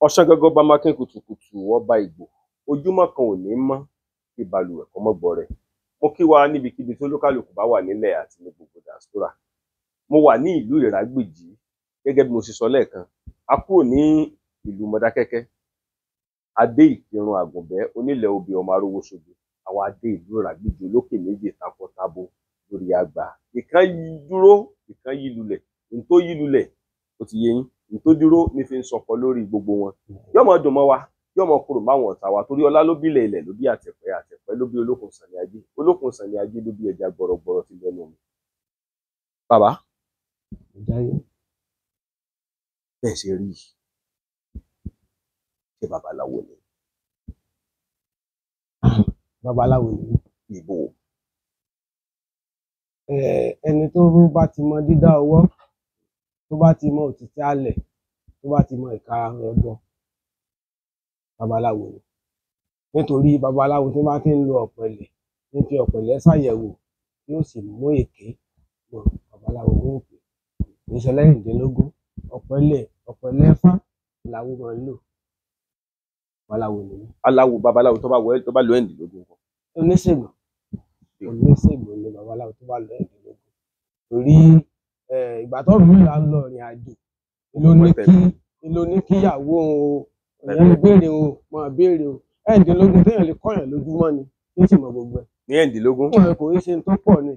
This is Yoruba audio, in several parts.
Ọ̀sán-gangan ọba mákin kùtùkùtù ọba Ìgbò, ojúmọ́ kan ò ní mọ́ kí balùwẹ̀ kó mọ́ gbọrẹ. Mo kí wa níbikíbi tó lókàlùkù bá wà nílẹ̀ àti ní gbogbo diaspora. Mo wà ní ìlú Ìrágbìjí gẹ́gẹ́ bí mo ṣe sọ lẹ́ẹ̀kan. A kúrò ní ìlú Mọdákẹ́kẹ́, a dé Ìkìrun Àgùnbẹ́ onílẹ̀ obì ọmọ Arówóṣojú, àwa dé ìlú Ìrágbìjí olókè méjì takọtabo lórí àgbà. Ìkan yí dúró, ìkan yí lulẹ̀. N tó yí lulẹ̀, ó ti yé yín. N tó dúró ní fi ń sọkọ lórí gbogbo wọn. Yóò mọ dùn mọ́ wa, yóò mọ korò máwọn ọ̀tá wa, torí ọlá ló bílẹ̀, ilẹ̀ ló bí àtẹ̀pẹ́, àtẹ̀pẹ́ ló bí Olókun Sànni Ajé, Olókun Sànni Ajé ló bí ẹja gbọrọgbọrọ ti lẹ́nu mi. Bàbá, bẹ́ẹ̀ ṣe rí i, ṣé babaláwo ni? Babaláwo ni. Ìbò. Ẹni tó bá ti mọ dídá ọwọ́, tó bá ti mọ òtítí alẹ̀, tó bá ti mọ ìkarahun ẹbọ, babaláwo ni. Nítorí babaláwo tó bá ti ń lo ọ̀pẹ̀lẹ̀, ń fi ọ̀pẹ̀lẹ̀ ṣàyẹ̀wò, yóò sì mú èké mọ babaláwo mú òkè. Ìṣe lẹ́rìndínlógún, ọ̀pẹ̀lẹ̀ ọ̀pẹ̀lẹ̀ fá làwo máa ń lò. Babaláwo ni. Aláwo babaláwo tó bá wọ tó bá lo ẹ̀ǹdínlógún kan. Oníṣègùn, oníṣègùn ni babaláwo tó bá lo ẹ̀ǹdínlógún. Torí ìgbà tó Ọ̀rúnmìlà ń lọ ìrìn àjò, ló ní kíyàwó o, èèyàn lè béèrè o, máa béèrè o. Ẹ̀ǹdínlógún téèyàn lè kọ́yàn lójúmọ́ ni, ó sì mọ gbogbo ẹ̀. Ní ẹ̀ǹdínlógún? Wọn kò í ṣe tó pọ̀ ni.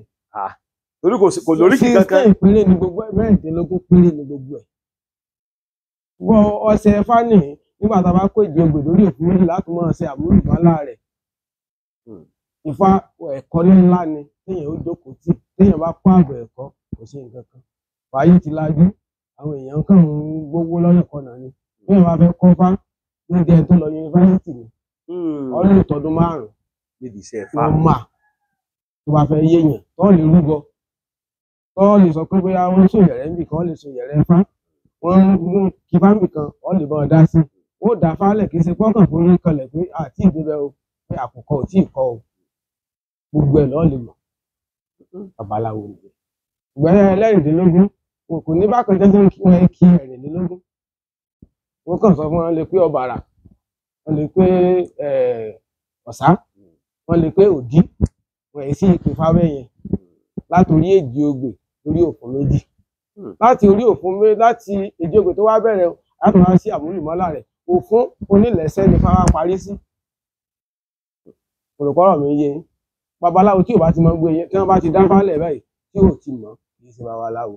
Torí kò lóríkì kankan. 16 péré ni gbogbo ẹ̀, mẹ́rìndínlógún péré ni gbogbo ẹ̀. Wọ ọṣẹ fánì nígbà tá a bá kó ìdí ogbè lórí òfin méjì láti máa ṣe àmúlùmálà rẹ̀. Ifá ẹ̀kọ́ ńlá ni téèyàn ó jókòó tì, téèyàn bá kó ààbò ẹ̀kọ́ kò sí nǹkan kan. Wàyí ti lajú, àwọn èèyàn kàn ń gbówó lọ́nà kọ̀nà ni. Bí èèyàn bá fẹ́ kọ́ fá, níbi ẹni tó lọ yunifásítì ni, ọdún ìtọ́dún márùn-ún níbi iṣẹ́ Ifá. Wọ́n mà tó bá fẹ́ yéèyàn, tó lè rúbọ, tó lè sọ pé bóyá wọ́n ń sọ ìyẹ̀rẹ̀ níbì kan, wọ́n lè sọ ìyẹ̀rẹ̀ Ifá, wọ́n ń kí fá níbì kan, wọ́n lè bá ọ dá sí. Wọ́n dá fálẹ̀ kì í ṣe pọ́kàn fún orí kanlẹ̀ pé àti ìdíbẹ̀ o, pé àkùkọ ò tí ì kọ́ o. Gbogbo ẹ̀ lọ́ọ́ lè mọ̀. Babaláwo nìyẹn. Ìgbẹ́rẹ́ ẹlẹ́rìndínlógún, wọn kò ní bákan jẹ́ kí wọ́n kí ẹ̀rìndínlógún. Wọ́n kàn sọ fún wọn lè pé ọ̀bàrà, wọ́n lè pé ọ̀sá, wọ́n lè pé òdí, wọ́n èyí sí ìpè fáwẹ́ yẹn láti orí èjì ogbè lórí òfun méjì. Láti orí òfun méjì, láti èjì ogbè tó wá bẹ̀rẹ̀ láti wá sí àmúlùmọ́lá rẹ̀, òfun onílẹ̀ṣẹ́ ni fáwá parí sí. Olùkọ́rọ̀ mi yé yín. Babaláwo tí ò bá ti mọ gbé yẹn, tí wọ́n bá ti dá fálẹ̀ báyìí, tí ò ti mọ̀, kì í ṣe babaláwo.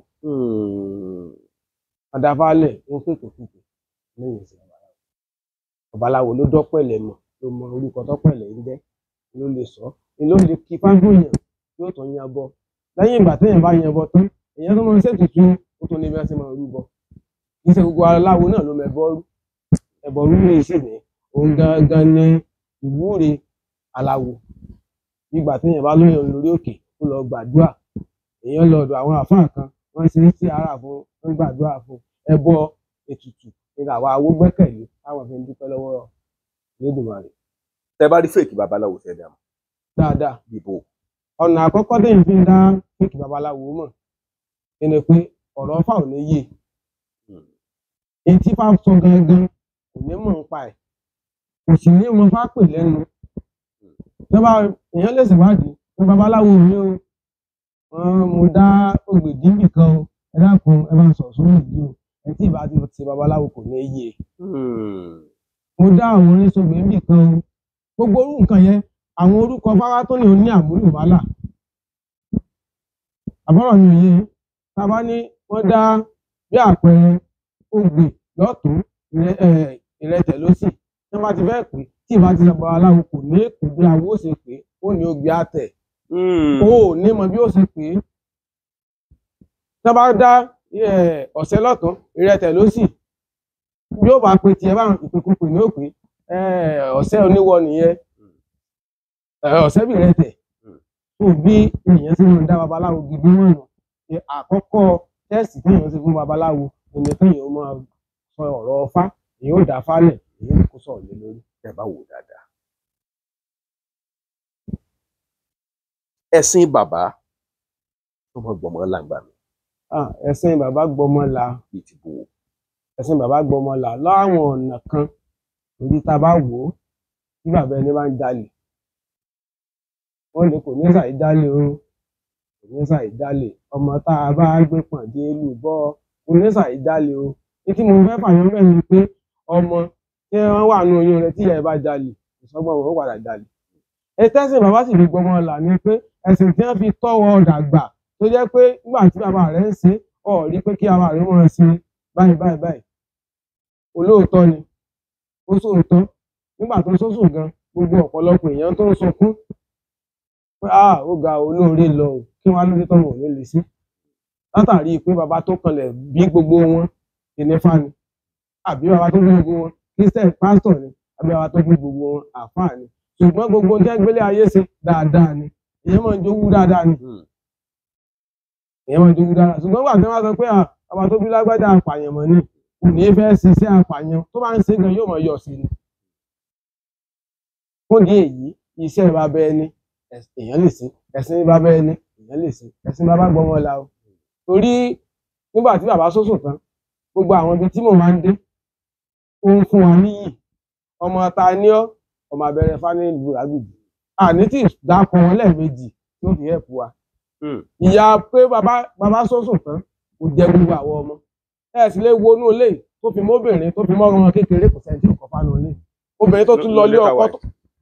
Wọ́n dá fálẹ̀, wọ́n pèpè pèpè lẹ́yìn ìṣe babaláwo. Babaláwo ló dọ́pẹ̀lẹ̀ mọ̀, ló mọ orúkọ tọ́pẹ̀lẹ̀ ń jẹ́, ló lè sọ, ló lè kí fáfúnyàn yóò tún yan bọ. Lẹ́yìn ìgbà téèyàn bá yan bọ tán, èèyàn tó máa ń ṣètùtù, ó tún ní bí wọ́n ṣe máa rú bọ. Kì í ṣe gbogbo aláwo náà ló mọ ẹbọ rú. Ẹbọ rú ní ìṣe ní, òun gangan ni ìwúre aláwo. Ìgbà téèyàn bá lóyún lórí òkè, ó lọ gbàdúrà. Èèyàn lọ ọ̀dọ̀ àwọn àfáà kan, wọ́n ṣe é sí ara fún, wọ́n gbàdúrà fún. Ẹbọ ètùtù ni àwa awo gbẹ́kẹ̀lé táwọn fi ń dúpẹ́ lọ́wọ́ Elédùmarè. Tẹ bá rí fèkì babaláwo tẹ dàmú. Dáadáa. Ìbò. Ọ̀nà àkọ́kọ́ téèyàn fi ń dá fèkì babaláwo mọ̀ ni pé ọ̀rọ̀ Ifá ò ní yé. Èyí tí Ifá sọ gangan kò ní mọ̀ nípa ẹ̀, kò sì ní mọ Ifá pè lẹ́nu. Tó bá èèyàn lè ṣèwádìí pé babaláwo mi o, mo dá ògbèdì níbì kan o, ẹ dákun ẹ bá sọ̀rọ̀ sórí ìdí o, ẹ tí ìbá ti ṣe babaláwo kò ní yé. Mo dá àwọn oníṣògbè níbì kan o, gbogbo orú nǹkan yẹn, àwọn orúkọ fáwá tó ní oní àmúlùmálà. Àbọ̀rọ̀ mi ò yé, tá a bá ní wọ́n dá bí àpẹẹrẹ ògbè lọ́tùn-ún, ìrẹtẹ̀ lósì, tí wọ́n bá ti fẹ́ pè é, tí ìbá ti ṣe babaláwo kò ní pè bí awo ṣe pè é, ó ní ògbé àtẹ̀. Ó ní mọ bí ó ṣe pè é. Tí wọ́n bá dá ọ̀sẹ̀ lọ́tùn-ún, ìrẹtẹ̀ lósì, bí ó bá pe tiẹ̀ báwọn ìpèkúpè ní òpè, ọ̀sẹ̀ oníwọ nìyẹn, ọ̀sẹ̀ bí ìrẹtẹ̀. Tó bí èèyàn ṣe máa ń dá babaláwo gidi mọ̀ nù. Àkọ́kọ́ tẹ́sì téèyàn ṣe fún babaláwo ni kéèyàn máa sọ ọ̀rọ̀ Ifá, èèyàn ó dá fálẹ̀, èèyàn kò sọ̀rọ̀ lé lórí. Ẹ bá wò dáadáa. Ẹ̀sìn bàbá tó mọ gbọmọ làǹgbà mi. Ẹ̀sìn bàbá gbọmọ là. Bíi ti bò. Ẹ̀sìn bàbá gbọmọ là láwọn ọ̀nà kan, torí tá a bá wò ó, bí bàbá ẹni bá ń jalè, wọ́n ní kò ní ṣàì jalè o, kò ní ṣàì jalè. Ọmọ tá a bá gbé pọ̀n dé lùbọ́, kò ní ṣàì jalè o. Ní tí mo fẹ́ fàyọ bẹ́ẹ̀ ni pé ọmọ tí wọ́n wà nínú oyún rẹ̀ tí ìyá ẹ̀ bá jalè, kò sọ́gbọ́n wọn ó padà jalè. Ẹtẹ́sìn bàbá sì fi gbọmọ là ni pé ẹ̀sìn tí wọ́n fi tọ́wọ́ dàgbà, tó jẹ́ pé nígbà tí bàbá rẹ̀ ń ṣe, ọ̀ rí pé kí bàbá rẹ̀ wọ́n ṣe báyìí báyìí báyìí. Olóòótọ́ ni, ó sóòótọ́. Nígbà tó sósùn gan, gbogbo ọ̀pọ̀lọpọ̀ èèyàn tó ń sunkún pé ah, ó ga olóore lọ o, kí wọ́n á lóde tọ́mọ̀ ò ní lè sí. Látàrí pé bàbá tó kanlẹ̀ bí gbogbo wọn ìnífà ni, àbí bàbá tó bí gbogbo wọn Christian pastor ni, àbí bàbá tó bí gbogbo wọn àfáà ni. Ṣùgbọ́n gbogbo jẹ́ gbélé ayé ṣe dáadáa ni, èèyàn máa ń jowú dáadáa ni, èèyàn máa ń jowú dáadáa. Ṣùgbọ́n nígbà tí wọ́n sọ pé bàbá tó bí lágbájá apààyàn mọ̀ ni, kò ní fẹ́ ṣiṣẹ́ apààyàn, tó bá ń ṣe gan yóò máa yọ̀ sí ni. Fún ìdí èyí, iṣẹ́ bàbá ẹni èèyàn lè ṣe, ẹ̀sìn bàbá ẹni èèyàn lè ṣe, ẹ̀sìn bàbá gbọmọ la o. Torí nígbà tí bàbá sósùn tán, gbogbo àwọn ibi tí mò máa ń dé, ó ń fún wa níyì. Ọmọ ta ni ọ́, ọmọ abẹ́rẹ́ fani ìlú Ràgbìjì. Àní tí dákọ̀ wọn lẹ́ẹ̀mejì tó fi ẹ̀pù wa. Ìyá pé bàbá sósùn tán kò jẹ gbogbo àwọn ọmọ. Ẹ sì lè wo inú ilé tó fi mọ́bìnrin tó fi mọ́ràn kékeré, kò sẹ́ni tí ò kọ́ fánú ilé. Obìnrin tó tún lọ ilé ọkọ,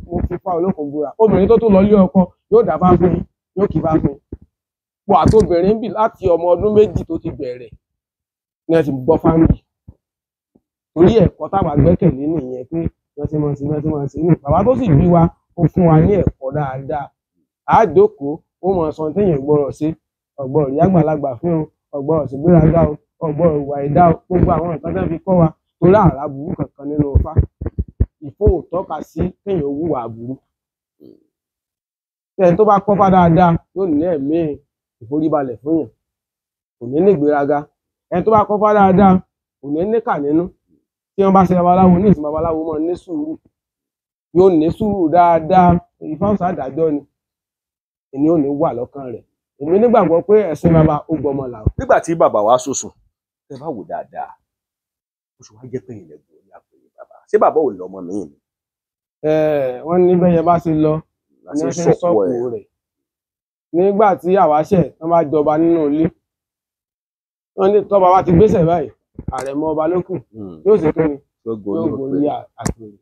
mo fi fa olókun búra, obìnrin tó tún lọ ilé ọkọ yóò dá bá fún yín, yóò kí bá fún yín. Pọ̀ àtobìnrin bì láti ọmọ ọdún 2 tó ti bẹ̀rẹ̀ ni ẹ ti gbọ́ fámìlì. Torí ẹ̀kọ́ táwa gbẹ́kẹ̀lé nìyẹn pé wọ́n ti máa ń ṣe, wọ́n ti máa ń ṣe ní. Bàbá tó sì bí wa, ó fún wa ní ẹ̀kọ́ dáadáa. À á jókòó, ó mọ̀ sọ téèyàn gbọ́rọ̀ sí, ọ̀gbọ́rọ̀ ìyá àgbàlagbà fún o, ọ̀gbọ́rọ̀ sí gbéraga o, ọ̀gbọ́rọ̀ ìwà ẹ̀dá o, gbogbo àwọn nǹkan tó fi kọ́ wa. Torí àrà burú kankan nínú Ifá. Ìfó ò tọ́ka sí kéèyàn hùwà burú. Ẹni tó bá kọ́fá dáadáa yóò ní ẹ̀mí ìforíbalẹ̀ fún yàn, kò ní ní ìgbéraga. Ẹni tó bá kọ́fá dáadáa kò ní níkà nínú. Tí wọ́n bá ṣe babaláwo ní ìsìn, babaláwo máa ní sùúrù, yóò ní sùúrù dáadáa. Ifá ó ṣàdájọ́ ni, èmi ò ní wà lọ́kàn rẹ̀. Èmi nígbàgbọ́ pé ẹ̀sìn bàbá ó gbọmọ là. Nígbà tí bàbá wa sọ̀sùn, ẹ bá wò dáadáa, oṣù wa jẹ́ pé ilẹ̀ gbòó ní àpèrè bàbá. Ṣé bàbá ò lọ́mọ mi ni? Wọ́n ní bẹ́yẹn bá ṣe lọ ní wọ́n ṣe ń sọ̀kò rẹ̀. Nígbà tí àwa ṣẹ̀, wọ́n bá jọba nínú ilé, wọ́n ní tọ́ba wa ti gbéṣẹ̀ báyìí, àrẹ̀mọ ọba ló kù, yóò ṣe kí ni? Yóò gorí àpèrè.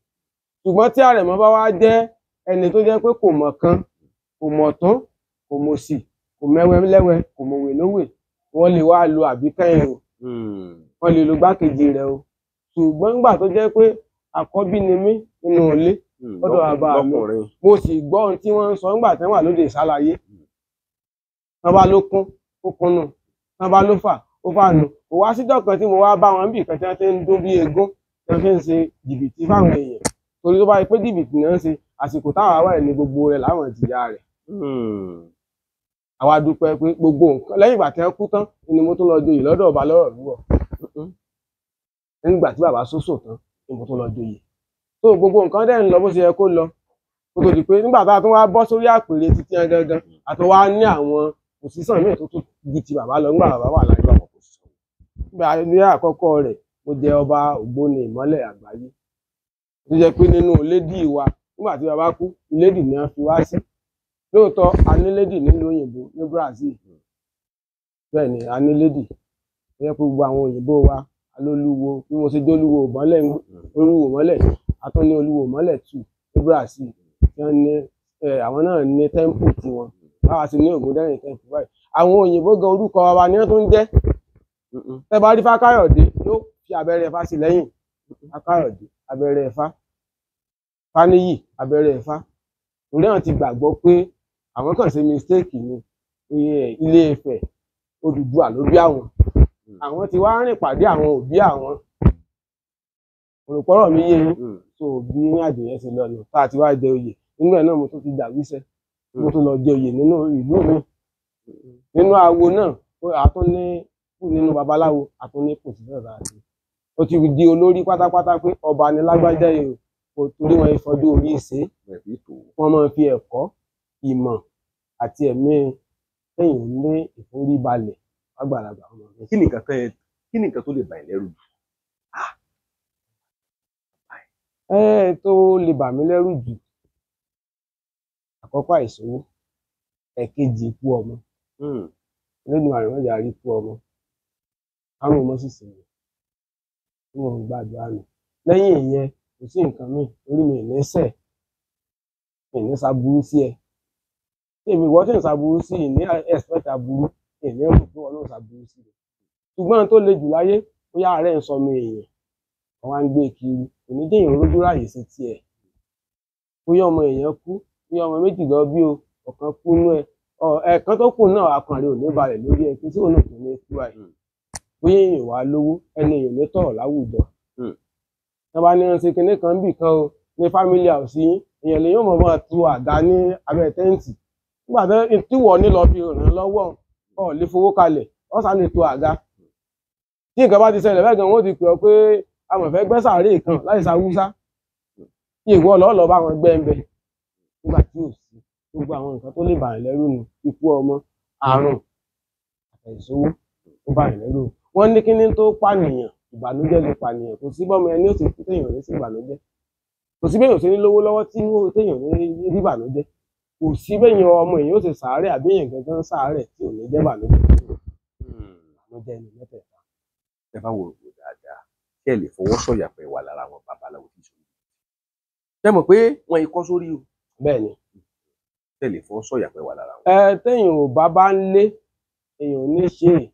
Ṣùgbọ́n tí àrẹ̀mọ bá wá jẹ́ ẹni tó jẹ́ pé kò mọ̀ kan, kò mọ̀ tán, kò mọ̀ sí, kò mẹ́wẹ́ lẹ́wẹ́, kò mọ̀wé lówè, wọ́n lè wá lo àbíkẹ́yìn o, wọ́n lè lo gbákejì rẹ̀ o. Ṣùgbọ́n nígbà tó jẹ́ pé àkọ́bí ni mí nínú ilé lọ́dọ̀ bàbá mi, mo sì gbọ́ ohun tí wọ́n ń sọ nígbà tí wọ́n wà lóde ìsálayé. Wọ́n bá ló kún, ó kúnnù, wọ́n bá ló fà, ó fà nù. Kò wá síjọ́ kan tí mo wá bá wọn bí kan tí wọ́n ti ń dún bí egún, tí wọ́n fi ń ṣe jìbìtì fáwọn èèyàn. Torí tó bá yẹ pé jìbìtì náà ń ṣe, àsìkò táwa wà ní gbogbo rẹ̀ láwọn ìjìyà rẹ̀. Àwa dúpẹ́ pé gbogbo nǹkan lẹ́yìn ìgbà tí wọ́n kú tán ni mo tún lọ joyè lọ́dọ̀ ọba lọ́rọ̀ lúwọ̀. Nígbà tí bàbá sósò tán ni mo tún lọ joyè. Tó gbogbo nǹkan dẹ̀ ń lọ bó ṣe yẹ kó lọ. Kó tó di pé nígbà tá a tún wá bọ́ sórí àpèrè títí yẹn gangan, a tún wá ní àwọn òṣìṣàn míì tó tún ju ti bàbá lọ nígbà bàbá wà láyé. Nígbà ní àkọ́kọ́ rẹ̀, mo jẹ ọba Ògbóni Ìmọ́lẹ̀ Àgbáyé. Tó jẹ́ pé nínú lédì wa, nígbà tí bàbá kú, lédì ni wọ́n fi wá sí. Lóòótọ́, a ní lédì nílùú òyìnbó ní Brazil. Bẹ́ẹ̀ ni, a ní lédì. Tó jẹ́ pé gbogbo àwọn òyìnbó wa, alólúwo, bí mo ṣe jólúwo Ìmọ́lẹ̀, Olúwo Ìmọ́lẹ̀, a tún ní Olúwo Ìmọ́lẹ̀ 2 ní Brazil. Tí wọ́n ní, àwọn náà ní tẹ́ḿpù tiwọn. Báwa sì ní Ògúndẹ̀rìn tẹ́ḿpù báyìí. Àwọn òyìnbó gan orúkọ wa ni wọ́n tún ń jẹ́. Tẹ́ bá rí Fákáyọ̀dé, yóò fi abẹ́rẹ́ Ifá sí lẹ́yìn. Fákáyọ̀dé, abẹ́rẹ́ Ifá. Fáníyì, abẹ́rẹ́ Ifá. Torí àwọn ti gbàgbọ́ pé àwọn kàn ṣe mistake ni Ilé Ifẹ̀, Odùduwà ló bí àwọn. Àwọn ti wá rìn pàdé àwọn òbí àwọn. Olùkọ́rọ̀ mi yé yín. So bí ní àjò yẹn ṣe lọ nù, tá a ti wá jẹ oyè. Nínú ẹ̀ náà mo tún ti dàwíṣẹ́. Mo tún lọ jẹ oyè nínú ìlú mi. Nínú awo náà, a tún ní nínú babaláwo, a tún ní pòsíṣàn láti. Ó ti di olórí pátápátá pé ọba ni lágbájá yìí o, torí wọn ìfọdú orí ṣe. Wọ́n máa ń fi ẹ̀kọ́, ìmọ̀ àti ẹ̀mí téèyàn ní ìforíbalẹ̀ fágbàlagbà. Kí ni nǹkan tó lè bà ẹ́ lẹ́rù jù? Ẹ tó lè bà mí lẹ́rù jù, àkọ́kọ́ àìsówó, ẹ̀kejì ikú ọmọ. Olódùmarè má jẹ́ á rí ikú ọmọ, àrùn ọmọ sì sì mí tí mò ń gbàdúrà nù. Lẹ́yìn ìyẹn kò sí nǹkan míì, torí mi ì ní ṣẹ̀, mi ì ní ṣaburú sí ẹ. Tí èmi ìwọ tí ń ṣaburú sí, ì ní expect aburú, ì ní rò pé wọn náà ṣaburú sí mi. Ṣùgbọ́n tó le jù láyé, bóyá àárẹ̀ ń sọmọ èèyàn, wọn wá ń gbé kiri, kò ní jẹ́ èèyàn rójú ráàyè sí tiẹ̀. Bóyá ọmọ èèyàn kú, bóyá ọmọ méjì lọ bí o, ọ̀kan kú nú ẹ, ẹ̀ẹ̀kan tó kù náà akàn rẹ̀ ò ní balẹ̀ lórí ẹ, kí tí òun náà kò ní kú báyìí. Bóyá èèyàn wà lówó, ẹni èèyàn ní tọ̀rọ̀ láwùjọ. Wọ́n bá ní wọ́n ṣe kinní kan bì kan o ní family house yín, èèyàn lè yóò mọ̀ mọ́ tu àga ní abẹ́ tẹ́ǹtì. Nígbà tó tí wọ́n ní lọ fi ràn án lọ́wọ́, ọ̀ lè fowó kalẹ̀, ọ̀ sá lè tu àga. Tí nǹkan bá ti ṣẹlẹ̀ bẹ́ẹ̀ gan, wọ́n ti pè ọ́ pé a mọ̀ fẹ́ gbẹ́ sàárè kan láì sa Haúsá. Ìwọ lọ́ọ́ lọ bá wọn gbẹ́ ń bẹ. Nígbà tí ò sí gbogbo àwọn nǹkan tó lè bà yín lẹ́rù nù, ikú ọmọ, àrùn, àìsówó ó bà yín lẹ́rù. Wọ́n ní kíní tó pànìyàn, ìbànújẹ́ ló pànìyàn. Kò sí bọ́mọ ẹni ó ti kú téèyàn ní sí ìbànújẹ́. Kò sí béèyàn ṣe ní lówó lọ́wọ́ tí téèyàn ní rí ìbànújẹ́. Kò sí béèyàn ọmọ èèyàn ó ṣe sàárẹ̀ àbí èèyàn gangan sàárẹ̀ tí ò ní jẹ́ ìbànújẹ́. Ìbànújẹ́ ni mẹ́tẹ̀ẹ̀ta. Ẹ bá wo òwò dáadáa, kí ẹ lè fọwọ́ sọ̀yà pé wà lára àwọn babaláwo tí ìṣòro. Ṣé mọ̀ pé wọ́n ikọ́ sórí o? Bẹ́ẹ̀ ni. Ṣé lè fọwọ́ sọ̀yà pé wà lára wọn? Ẹ téèyàn ò bá bá ń lé, èèyàn ò ní ṣe é.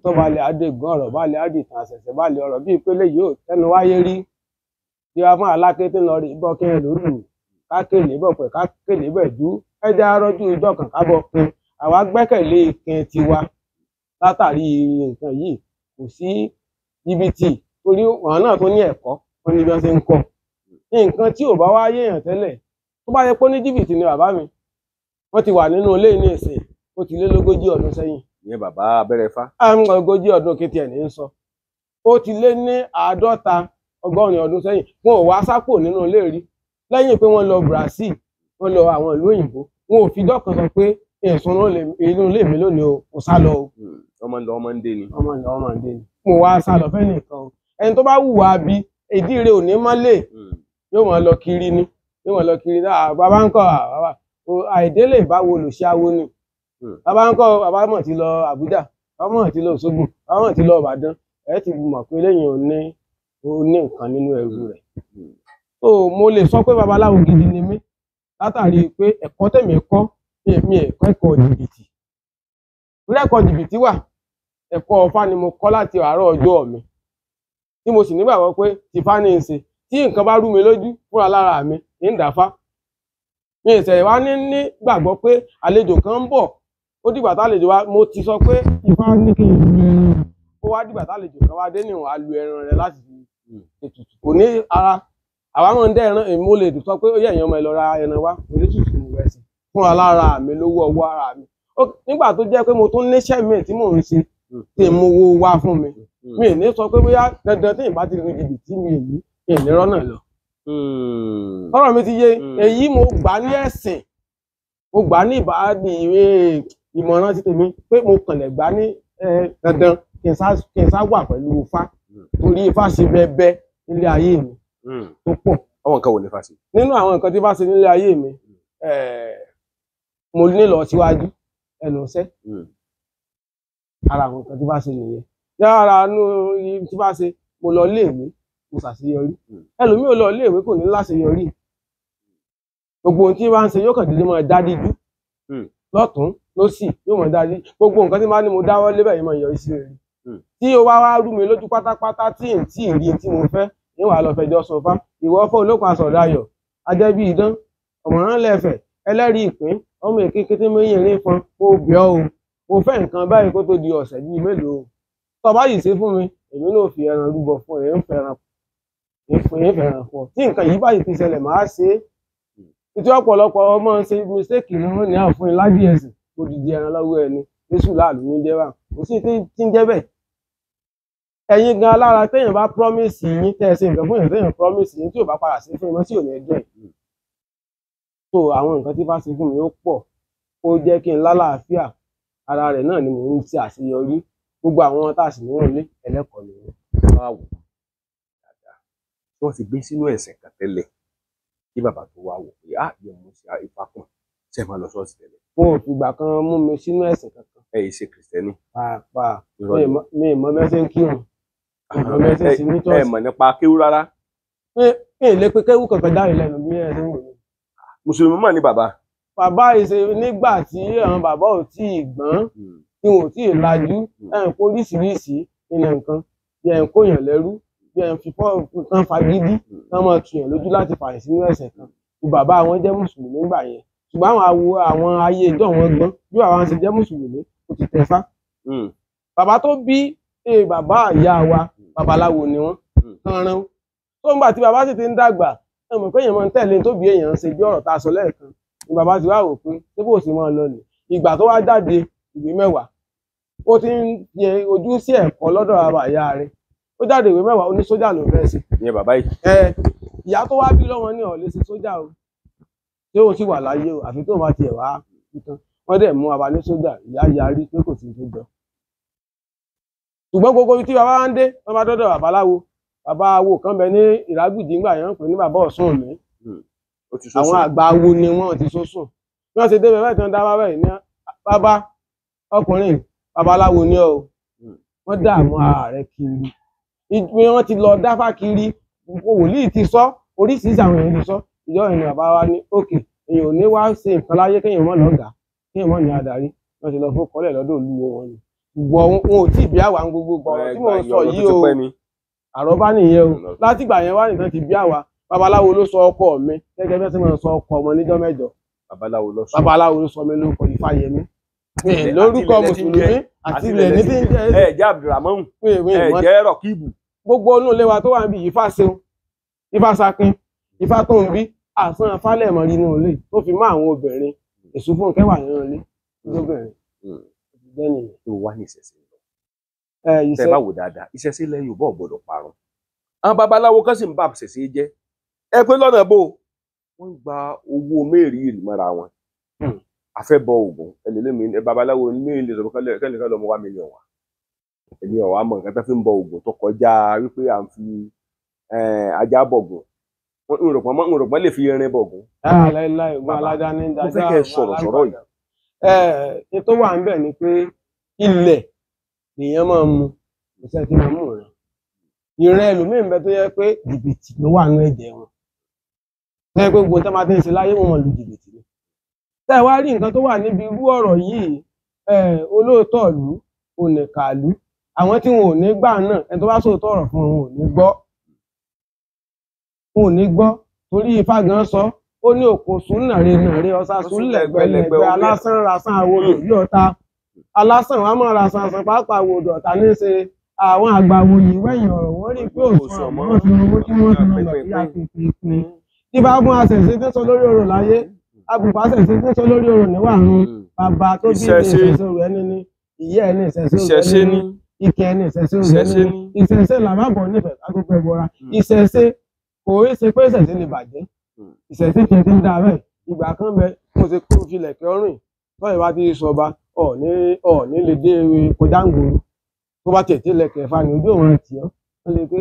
Tó balẹ̀ adégun ọ̀rọ̀ balẹ̀ adìtàn àṣẹ̀ṣẹ̀ balẹ̀ ọ̀rọ̀ bíi pélé yóò tẹnu wáyé rí. Bí wàá fún aláké tí ń lọ rí bọ́ kí ẹ lóru, kákèlè bọ̀ pẹ̀ kákèlè bẹ̀ jú, ẹ jẹ́ arọ́jú ìjọ kan kábọ̀ pin. Àwa gbẹ́kẹ̀lé ìkin tiwa látàrí nǹkan yìí, kò sí jìbìtì torí wọn náà tó ní ẹ̀kọ́, wọn ní bí wọ́n ṣe ń kọ́. Nǹkan tí ò bá wá yéèyàn tẹ́lẹ̀, tó bá yẹ pé ní jìbìtì ni bàbá mi, wọ́n ti wà nínú ilé ní ìsìn, ó ti lé lógójì ọdún sẹ́yìn. Ìyẹn bàbá abẹ́rẹ́ fá. Ogójì ọdún kí tiẹ̀ ní í sọ. Ó ti lé ní 50 80 ọdún sẹ́yìn. Wọn ò wá sápò nínú ilé rí. Lẹ́yìn pé wọ́n lọ Brazil, wọ́n lọ àwọn ìlú òyìnbó, wọn ò fi dọ́kan sọ pé èso inú ilé mi lónìí o, kò sá lọ o. Ọmọ ń lọ ọmọ ń dé ni. Ọmọ ń lọ ọmọ ń dé ni. Mo wá sá lọ fẹ́ nìkan o. Ẹni tó bá wùwà bí ìdí rẹ̀ ò ní má lè, yóò máa lọ kiri ni. Yóò máa lọ kiri náà. Bàbá ń kọ́ bàbá àìdélé ìbáwo lòṣì awo ni. Bàbá ń kọ́ bàbá mọ̀ ti lọ Àbújá, bàbá mọ̀ ti lọ Òṣogbo, bàbá mọ̀ ti lọ Ìbàdàn. Ẹ ti mọ̀ pé lẹ́yìn ò ní nǹkan nínú ẹrù rẹ̀. So mo lè sọ pé babaláwo gidi ni mí látàrí pé ẹ̀kọ́ tẹ̀mí kọ́ mi ẹ̀kọ́ ẹ̀kọ́ jìbìtì. Torí ẹ̀kọ́ jìbìtì wà, ẹ̀kọ́ Ifá ni mo kọ́ láti àárọ̀ ọjọ́ mi. Tí mo sì nígbàgbọ́ pé tìfá ní í ṣe, tí nǹkan bá rú mi lójú fúnra lára mi, ń dàfá. Mi ìṣẹ̀ wá ní gbàgbọ́ pé àlejò kan ń bọ̀. Ó dìgbà tálejò wá, mo ti sọ pé Ifá ní kí n lu ẹran. Ó wá dìgbà tálejò kan wá dé níwọ̀n á lu ẹran rẹ̀ láti fi ètùtù. Kò ní ara. Àwa máa ń dẹ́ ẹran, èmi mo lè sọ pé ó yẹ èèyàn ọmọ ẹ lọ ra ẹran wá, mo lè tutù rẹ̀ sí. Fúnra lára mi lówó ọwọ́ ara mi. Nígbà tó jẹ́ pé mo tún níṣẹ́ mi tí mò ń ṣe, tí mo wo wá fún mi. Mi ì ní sọ pé bóyá dandan tí ìbá ti lu jìbìtì mi èyí, mi ì ní rọ́nà lọ. Ọ̀rọ̀ mi ti yé, èyí mo gbà ní ẹ̀sìn, mo gbà ní ìbáàdì ìmọ̀ràn ti tèmi pé mo kàn lè gbà ní dandan kí n sá wà pẹ̀lú Ifá, torí Ifá ṣe bẹbẹ nílé ayé mi tó pọ̀. Àwọn nǹkan wo ni Ifá ṣe? Nínú àwọn nǹkan tí Ifá ṣe nílé ayé mi, mo ní lọ síwájú ẹnu iṣẹ́. Ara àwọn nǹkan tí Ifá ṣe nìyẹn. Lára inú tí Ifá ṣe, mo lọ iléèwé, mo ṣàṣeyọrí. Ẹlòmíì ò lọ iléèwé kò ní láṣeyọrí. Gbogbo ohun tí bá ń ṣe yóò kàn déédéé máa dá díjú. Lọ́tùn-ún lósì yóò máa dá díjú. Gbogbo nǹkan tí bá ní mo dáwọ́ lé bẹ́ẹ̀ yóò máa yọrí sí rere. Tí ó bá wá rú mi lójú pátápátá tí n tí ì rí tí mo fẹ́, ní wàá lọ fẹjọ́ sùn Ifá. Ìwọ fọ́ olókun aṣọ̀dayọ̀, ajẹ́ bí idán, ọ̀mọ̀ràn lẹ̀fẹ̀, ẹlẹ́rìí ìpín, ọmọ èké kété méyìn erin fọn, mo bẹ̀ ọ́ o. Mo fẹ́ nǹkan báyìí kó tó di ọ̀sẹ̀ bíi mélòó. Tó bá yìí ṣe fún mi, èmi náà fi ẹran rúbọ fún ẹ, ń fẹ́ràn fún ọ. Tí nǹkan yìí báyìí ti ṣẹlẹ̀, màá ṣe é. Títí ọ̀pọ̀lọpọ̀ ọmọ ń ṣe mistake ni wọ́n ní àfún ẹ ládìí ẹ̀sìn, odidi ẹran lọ́wọ́ ẹni, Jésù láàlú ní jẹ́ bá. Kò sí tí ń jẹ́ bẹ́ẹ̀. Ẹ̀yin gan alára téèyàn bá promise yín, tẹ́ ẹ ṣe nǹkan fún èèyàn, téèyàn promise yín tí ò bá padà sí fún yín, tí ò ní ẹjọ́ ẹ̀. So àwọn nǹkan tí Ifá ṣe fún mi ó pọ̀. Ó jẹ́ kí n lálàáfíà. Ara rẹ̀ náà ni mò ń ṣe àṣeyọrí. Gbogbo àwọn tá a sì ní wọ́n lé ẹlẹ́kọ̀ọ́ ni wọ́n. Wá wò dáadáa. Tí wọ́n ti gbé sínú ẹ̀sìn kan tẹ́lẹ̀ kí bàbá tó wá wò pé á yẹ mú sí Ifá kùn, ṣe máa lọ ṣọ́ọ̀ṣì tẹ́lẹ̀? Wọn ò fìgbà kan mú mi sínú ẹ̀sìn kankan. Ẹ yìí ṣe kìrìsìtẹ́nì? Pàápàá. Irọ́ ni. Mi ì mọ bẹ́ẹ̀ ṣe ń kírun, mi ì mọ bẹ́ẹ̀ ṣe ń ṣe ní Ẹ ṣọ́ọ̀ṣì. mọ̀ nípa kéwú rárá? Mi ì lè pe kéwú kankan jáde lẹ́nu bí ẹ ṣe ń wò mí. Mùsùlùmí mọ̀ ní bàbá. Bàbá yìí ṣe nígbà tí àwọn bàbá ò tí ì gbọ́n, tí wọn ò tí ì lajú, ẹ̀ ń kó oríṣiríṣi nínú nǹkan, bí ẹ̀ ń kóyàn lẹ́rú, bí ẹ̀ ń fi fọ́ nǹkan fagídí, kán máa tuyàn lójú láti fààyàn sínú ẹ̀sìn kan. Bí bàbá wọn jẹ́ mùsùlùmí nígbà yẹn, ṣùgbọ́n àwọn awo àwọn ayé ìjọ wọn gbọ́n, bí bàbá wọn ṣe jẹ́ mùsùlùmí, ó ti tẹ̀fá. Bàbá tó bí bàbá ìyá wa, babaláwo ni wọ́n, kànrán. Tó ń gbà tí bàbá sì ti ń dàgbà, ẹ mọ̀ pé èèyàn máa ń tẹ̀lé tó bí èèyàn ń ṣe, bí ọ̀rọ̀ tá a sọ lẹ́ẹ̀kan ni bàbá ti wá wò pé ṣé bó ṣe máa lọ nì. Ìgbà tó wá jáde ìwé 10, ó ti ń yẹ ojú sí ẹ̀kọ́ lọ́dọ̀ bàbá ìyá rẹ̀. Ó jáde ìwé 10, ó ní sójà ló fẹ́ ṣe. Ìyẹn bàbá yìí. Ẹ ìyá tó wá bí lọ́wọ́ ní ó lè ṣe sójà o, tí òun sì wà láyé o, àfi tó bá tiẹ̀ wá tán. Wọ́n dẹ̀ mú bàbá ní sójà, ìyá yarí pé kò sí tó jọ. Ṣùgbọ́n gbogbo ibi tí bàbá wa ń dé, wọ́n bá dọ́dọ̀ babaláwo. Bàbá awo kan bẹ ní Ìrágbìjí ńgbà yẹn, ń pè ní bàbá Ọ̀ṣun mi. Ó ti sún. Àwọn àgbà awo ni wọ́n ti sún sùn. Bí wọ́n ṣe débẹ̀ bẹ́ẹ̀ tí wọ́n dá bàbá yìí ní bàbá ọkùnrin babaláwo ni ọ́ o. Wọ́n dààmú ara rẹ̀ kiri. Bí wọ́n ti lọ dáfá kiri, wòlíì ti sọ, oríṣiríṣi àwọn èèyàn ti sọ. Ìjọ yẹn ni bàbá wa ní òkè, èèyàn ò ní wá ṣe nǹkan láyé kéèyàn mọ́ lọ́gàá, kéèyàn mọ́ ní adarí. Wọ́n ti lọ fún kọ́lẹ̀ lọ́dọ̀ olúwo wọn ni. Gbọ́ wọn ò tí ì bí àwa ń gbogbo gbọ̀rọ̀ tí mò ń sọ yìí o, àrọ́bá nìyẹn o. Látìgbà yẹn wá nìkan ti bí àwa. Babaláwo ló sọ ọkọ mi gẹ́gẹ́ bí wọ́n ti máa ń sọ ọkọ ọmọ níjọ́ mẹ́jọ. Babaláwo ló sọ. Babaláwo ló sọ mi lórúkọ Ifáyẹmí. Lórúkọ mùsùlùmí àti ilẹ̀ ní tí ń jẹ́. Ẹ jẹ́ Abdulrahman, ẹ jẹ́ Rọ̀kíbù. Gbogbo inú ilé wa tó wà níbi Ifá ṣeun, Ifá sakin, Ifá tó ń bí, àsán afálẹ̀ mọ́ nínú ilé tó fi mọ́ àwọn obìnrin. Èṣù Fúnkẹ́ wà nínú ilé lóbìnrin. Tó wá ní ìṣẹ̀ṣe lọ. Tẹ bá wò dáadáa, ìṣẹ̀ṣe ilẹ̀ Yorùbá ò gbọdọ̀ parun. Àwọn babaláwo kan sì ń bá ìṣẹ̀ṣe jẹ́. Ẹ pé lọ́nà bò wọ́n ń gba owó mẹ́rìírí mọ́ra wọn. A fẹ́ bọ Ògún, ẹlẹ́lẹ́mi babaláwo mẹ́rin lè sọ kẹ́lẹ́ lọ́mọ 1 million wá. Èmi ò wá mọ nǹkan tó fi ń bọ Ògún tó kọjá wípé à ń fi ajá bọ̀gùn. Nrọ̀pọ̀n lè fi irin bọ̀gùn. Láíláí, Ògún alájá ní Mo fẹ́ kẹ́ ẹ sọ̀rọ̀ sọ̀rọ̀ yìí. Ẹ tó wà níbẹ̀ ni pé ilẹ̀ lèèyàn máa ń mu, kò sẹ́ni tí máa mú rẹ̀. Ìran ẹlòmíín bẹ tó yẹ pé jìbìtì ló wà nínú ẹ̀jẹ̀ wọn. Tó yẹ pé gbogbo tó máa ti ń ṣe láyé wọn lu jìbìtì ni. Tẹ́ ẹ wá rí nǹkan tó wà níbi irú ọ̀rọ̀ yìí, olóòótọ́ ìlú, onìkàlú, àwọn tí wọn ò ní gbà náà, ẹni tó bá sòótọ́ ọ̀rọ̀ fún wọn ò ní gbọ́. Wọn ò ní gbọ́ torí Ifá gan sọ, ó ní òkun sùn nàre nàre, ọ̀sà sùn lẹ̀gbẹ̀lẹ̀gbẹ̀, alásán rasán àwòrò yìí ọ̀ta. Alásán wa máa rasán àsán pàápàá àwòdò ọ̀tá ní í ṣe. Àwọn àgbà wòye wẹ̀yìn ọ̀rọ̀ wọ́n rí pé òsùn àmọ́ wọ́n fi owó tí wọ́n fi lọ sí àpèpè. Tí bá mú àṣẹ̀ṣe tó sọ lórí ọ̀rọ̀ láyé, àbùkù àṣẹ̀ṣe tó sọ lórí ọ̀rọ̀ níwàrún, bàbá tó bí ìṣẹ̀ṣe rẹ̀ ní ìyá ẹni ìṣẹ̀ṣe rẹ̀ ní ike ẹni ìṣẹ̀ṣe rẹ̀ ní ìṣẹ̀ṣe làbàbọ̀ nífẹ̀ẹ́ agbègbè ìbọra. Ìṣẹ̀ṣe kò í ṣe pé ìṣẹ̀ṣe lè bàjẹ́. Ìṣẹ̀ṣe tiẹ̀ ti ń da bẹ́ẹ̀. Ìgbà kan bẹ mo ti kó filẹ̀kẹ́ ọrùn tọ́yìn bá ti sọba ọ̀ọ́ni lè dé kọjá ń gbòòrò. Tó bá tiẹ̀ tilẹ̀ kẹfà ní ojú òun tì ọ́, wọ́n lè pé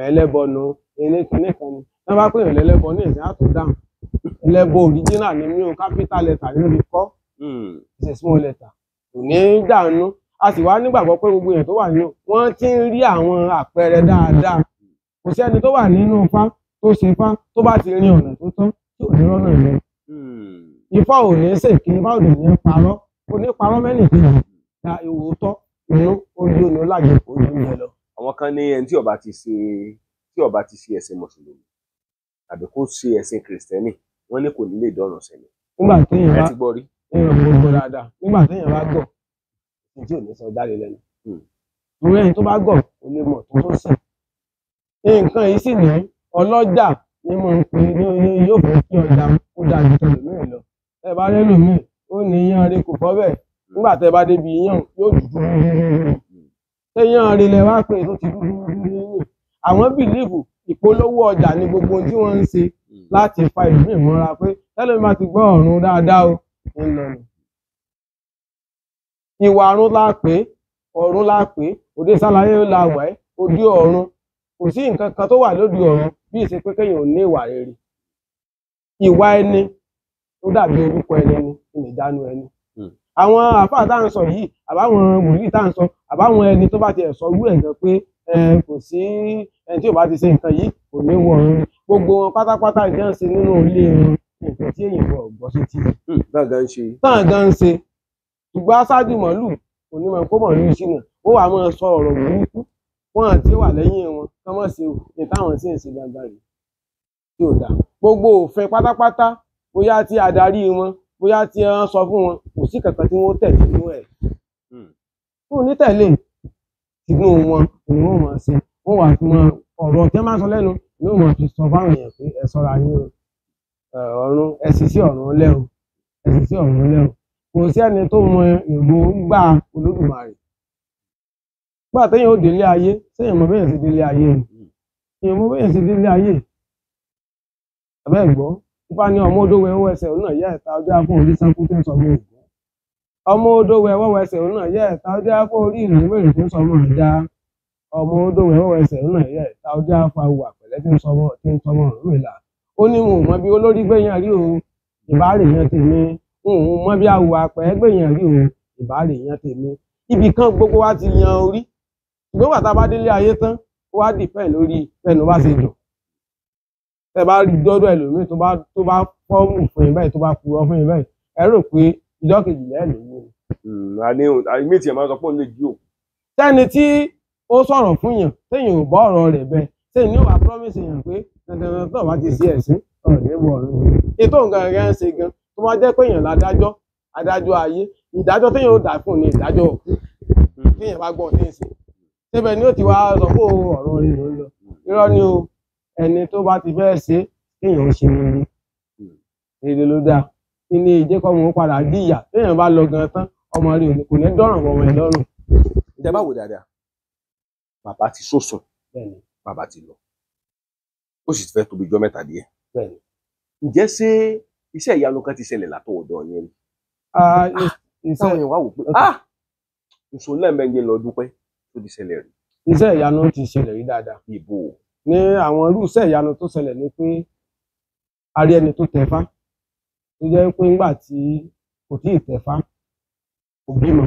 ẹlẹ́bọ nu eré kìíní kan ni. Wọ́n bá pè é lẹ́lẹ́bọ ní ìsìn àtò dáhùn. Ẹlẹ́bọ original ni mí o, capital letter ni ó fi kọ́, ìṣe small letter. Kò ní í dànù. A sì wá nígbàgbọ́ pé gbogbo èèyàn tó wà nínú wọ́n ti ń rí àwọn àpẹẹrẹ dáadáa. Kò sí ẹni tó wà nínú Ifá tó ṣe Ifá tó bá ti rin ọ̀nà tó tọ́ tí ò ní rọ́nà lọ. Ifá ò ní ṣèké, Ifá ò ní parọ́, kò ní parọ́ mẹ́nìkejì da ìwòótọ́ inú ojú ọ̀nà lájẹpọ̀ oúnjẹ lọ. Àwọn kan ní ẹni tí ó bá ti ṣe tí ó bá ti ṣe ẹ̀sìn mùsùlùmí tàbí kó ṣe ẹ̀sìn kìrìsìtẹ́nì, wọ́n ní kò ní lè dọ̀rùn sẹ́ni. Nígbà téèyàn bá ẹ ti gbọ́ rí. Èèyàn gbogbo dáadáa, nígbà téèyàn bá gọ̀, ní tí ò ní sọ jáde lẹ́nu. Torí ẹni tó bá gọ̀ kò lè mọ̀ tó tó sìn. Nǹkan yìí sì ní ọlọ́jà ní mo ń pe ní yóò fẹ́ kí ọjà kó dáa ju tẹlòmíì lọ. Ẹ bá rẹ́lòmíì, ó ní iyán rí kò fọ́ bẹ́ẹ̀. Nígbà tẹ́ bá débi iyán yóò dúdú. Ṣé iyán rí lẹ wá pé tó ti dúdú nínú? Àwọn bìlíìfù ìpolówó ọjà ní gbogbo ohun tí wọ́n ń ṣe láti fa ìlú ìmọ̀ra pé tẹ́lẹ̀ máa ti gbọ́ ọ̀run dáadáa o ń lọ nù. Ìwà ọ̀run la pé, ọ̀run la pé, òde sálàyé la wẹ̀, òde ọ̀run. Kò sí nǹkan kan tó wà lóde ọ̀run bí ìṣe pé kéèyàn ò ní ìwà rere. Ìwà ẹni ó dàbí orúkọ ẹni ní ìdánu ẹni. Àwọn àfáà tá à ń sọ yìí, àbáwọn wòlíì tá à ń sọ, àbáwọn ẹni tó bá tiẹ̀ sọ irú ẹ̀ gan pé kò sí ẹni tí ò bá ti ṣe nǹkan yìí kò ní wọ ọ̀run, gbogbo wọn pátápátá ìjọ ń ṣe nínú ilé wọn nǹkan tí èèyàn kò gbọ́ sí ti. Tán gan ń ṣe. Ṣùgbọ́n aṣáájú màálù kò ní máa kó màálù sínú, ó wàá máa sọ ọ̀rọ̀ burúkú wọn àti wà lẹ́yìn wọn kán mọ̀ sí ní táwọn sì ń ṣe gangan rèé tí ò dáa. Gbogbo òfin pátápátá, bóyá tí adarí wọn, bóyá tí wọ́n sọ fún wọn, kò sí kankan tí wọ́n tẹ̀lé nínú ẹ̀. Fún ní tẹ̀lé inú wọn ni wọ́n máa ṣe, wọ́n wà fún wọn ọ̀rọ̀ tí wọ́n máa sọ lẹ́nu ni wọ́n máa fi sọ fáwọn èèyàn pé ẹ ṣọ́ra yín o, ọ̀run ẹ sì sí ọ̀run lẹ́rù, ẹ sì sí ọ̀run lẹ́rù. Kò sí ẹni tó mọ èròǹgbà Olódùmarè. Nígbà téèyàn ó délé ayé, séèyàn mọ béèyàn ṣe délé ayé ni? Èèyàn mọ béèyàn ṣe délé ayé. Àbẹ́ ẹ̀gbọ́, Ifá ní ọmọ odó wẹwọ́ ẹsẹ̀ òun náà yẹ́ ẹ̀ta ọjọ́ afún orí sánkú tó ń sọ mọ́ ògún. Ọmọ odó wẹwọ́ ẹsẹ̀ òun náà yẹ́ ẹ̀ta ọjọ́ afún orí ìlú mẹ́rin tó ń sọ mọ́ ọ̀dá. Ọmọ odó wẹwọ́ ẹsẹ̀ òun náà yẹ́ ẹ̀ta ọjọ́ afún awọ àpẹ̀lẹ́ tí ń sọ mọ́ tí ń sọ mọ́ Ọ̀rúnmìlà. Ó ní mo mọ bí olórí gbẹ̀yàn rí o, ìbárè yẹn tèmi. N ò mọ bí awọ àpẹ́ gbẹ̀yàn rí o, ìbárè yẹn tèmi. Ibì kan gbogbo wa ti yan orí. Ṣùgbọ́n bàtà bá délé ayé tán, ó wá dìpẹ́ lórí bẹ́ẹ̀ ló bá ṣe dùn. Tẹ́ bá dọ́dọ̀ ẹlòmíì tó bá fọ́ọ̀mù fún yín báyìí, tó bá purọ́ fún yín báyìí, ẹ rò pé ìjọ́ kejì lẹ́ẹ̀ lówó ni. Àmì tí ẹ máa ń sọ pé òun lè jí òkú. Sẹ́ni tí ó sọ̀rọ̀ fún yàn, téèyàn ò bọ́ ọ̀rọ̀ rẹ̀ bẹ́ẹ̀, téèyàn ní wàá promise yàn pé dandan tó bá ti ṣe ẹ̀sìn, ọ̀rọ̀ ní wọ̀ ọ̀run. Ètò nǹkan rẹ̀ ń ṣe gan, tó bá jẹ́ pé èèyàn ládájọ́, adájọ́ ayé, ìdájọ́ téèyàn ó dà fún ni ìdájọ́ òkú. Téèyàn bá gbọ́ téèyàn ṣe. Síbẹ̀ ni ó ti wá sọ pé ọ̀rọ̀ rẹ̀ ló ń lọ. Irọ́ ni o, ẹni tó bá ti fẹ́ ṣe kéèyàn ó ṣe rere. Rere ló dáa. Kí ni ìjẹ́kọ̀ mọ̀ ó padà díyà? Téèyàn bá lọ gan tán, ọmọ rẹ̀ kò ní dọ́ràn ọmọ ẹ̀ lọ́rùn. Ǹjẹ́ báwo dáadáa? Bàbá ti sọ̀sùn, bàbá ti lọ. Ó sì fẹ́ tóbi jọ́ mẹ́ta díẹ̀. Ǹjẹ́ ṣé iṣẹ́ ìyanu kan ti ṣẹlẹ̀ látọ̀dọ̀ yẹn ni? Táwọn èèyàn wá wò pé nṣó lẹ́ẹ̀mẹ́jẹ lọ dúpẹ́ tó ti ṣẹlẹ̀ rí. Iṣẹ́ ìyanu ti ṣẹlẹ̀ rí dáadáa. Ìbò. Ní àwọn irú iṣẹ́ ìyanu tó ṣẹlẹ̀ ni pé a rí ẹni tó tẹ̀fá, tó jẹ́ pé ńgbà tí kò tí ì tẹ̀fá, kò bímọ.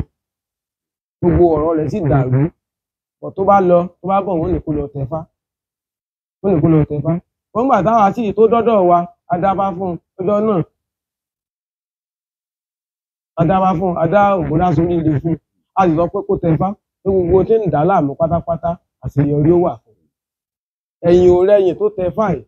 Gbogbo ọ̀rọ̀ rẹ̀ sì dàrú. Bọ̀ tó bá lọ, tó bá bọ̀, wọ́n ní kó lọ tẹ̀fá. Wọ́n ní kó lọ tẹ̀fá. Wọ́n gbà táwa sì tó dọ́dọ̀ wa, a dábá fún ọjọ́ náà. A dábá fún, a dá ògbóná sórí ilé fún. A sì sọ pé kó tẹ̀fá, pé gbogbo tí ń dà láàmú pátápátá, àṣeyọrí ó wà fún. Ẹ̀yìn ò rẹ̀yìn tó tẹ̀fá yìí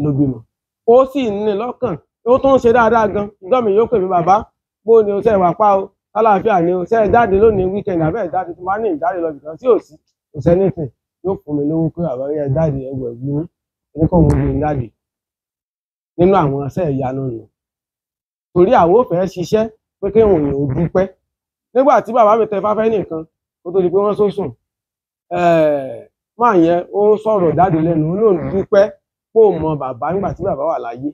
ló bímọ. Ó sì ní lọ́kàn, ó tún ń ṣe dáadáa gan. Ìjọ́ mi yóò pè mí, bàbá, bó ni o ṣe wà pa o, tálàáfíà ni o, ṣe jáde lónìí weekend àbẹ́ ìjáde tó máa ní ìjáde lọ bìkan tí ò sí, kò sẹ́nìtìn, yóò fún mi lówó pé àbá yẹn jáde ẹgbẹ̀ gbé ẹni kọ́ mo gbé jáde. Nínú àwọn iṣẹ́ ìyanu nù. Torí àwọn ò fẹ́ ṣiṣẹ́ pé kí òun ò dúpẹ́. Nígbà tí bàbá mi tẹ fáfẹ́ nìkan, kó tó di pé wọ́n sósùn, máa yẹn ó sọ̀rọ̀ jáde lẹ́nu, ó lóun dúpẹ́ pé òun mọ bàbá nígbà tí bàbá wà láyé.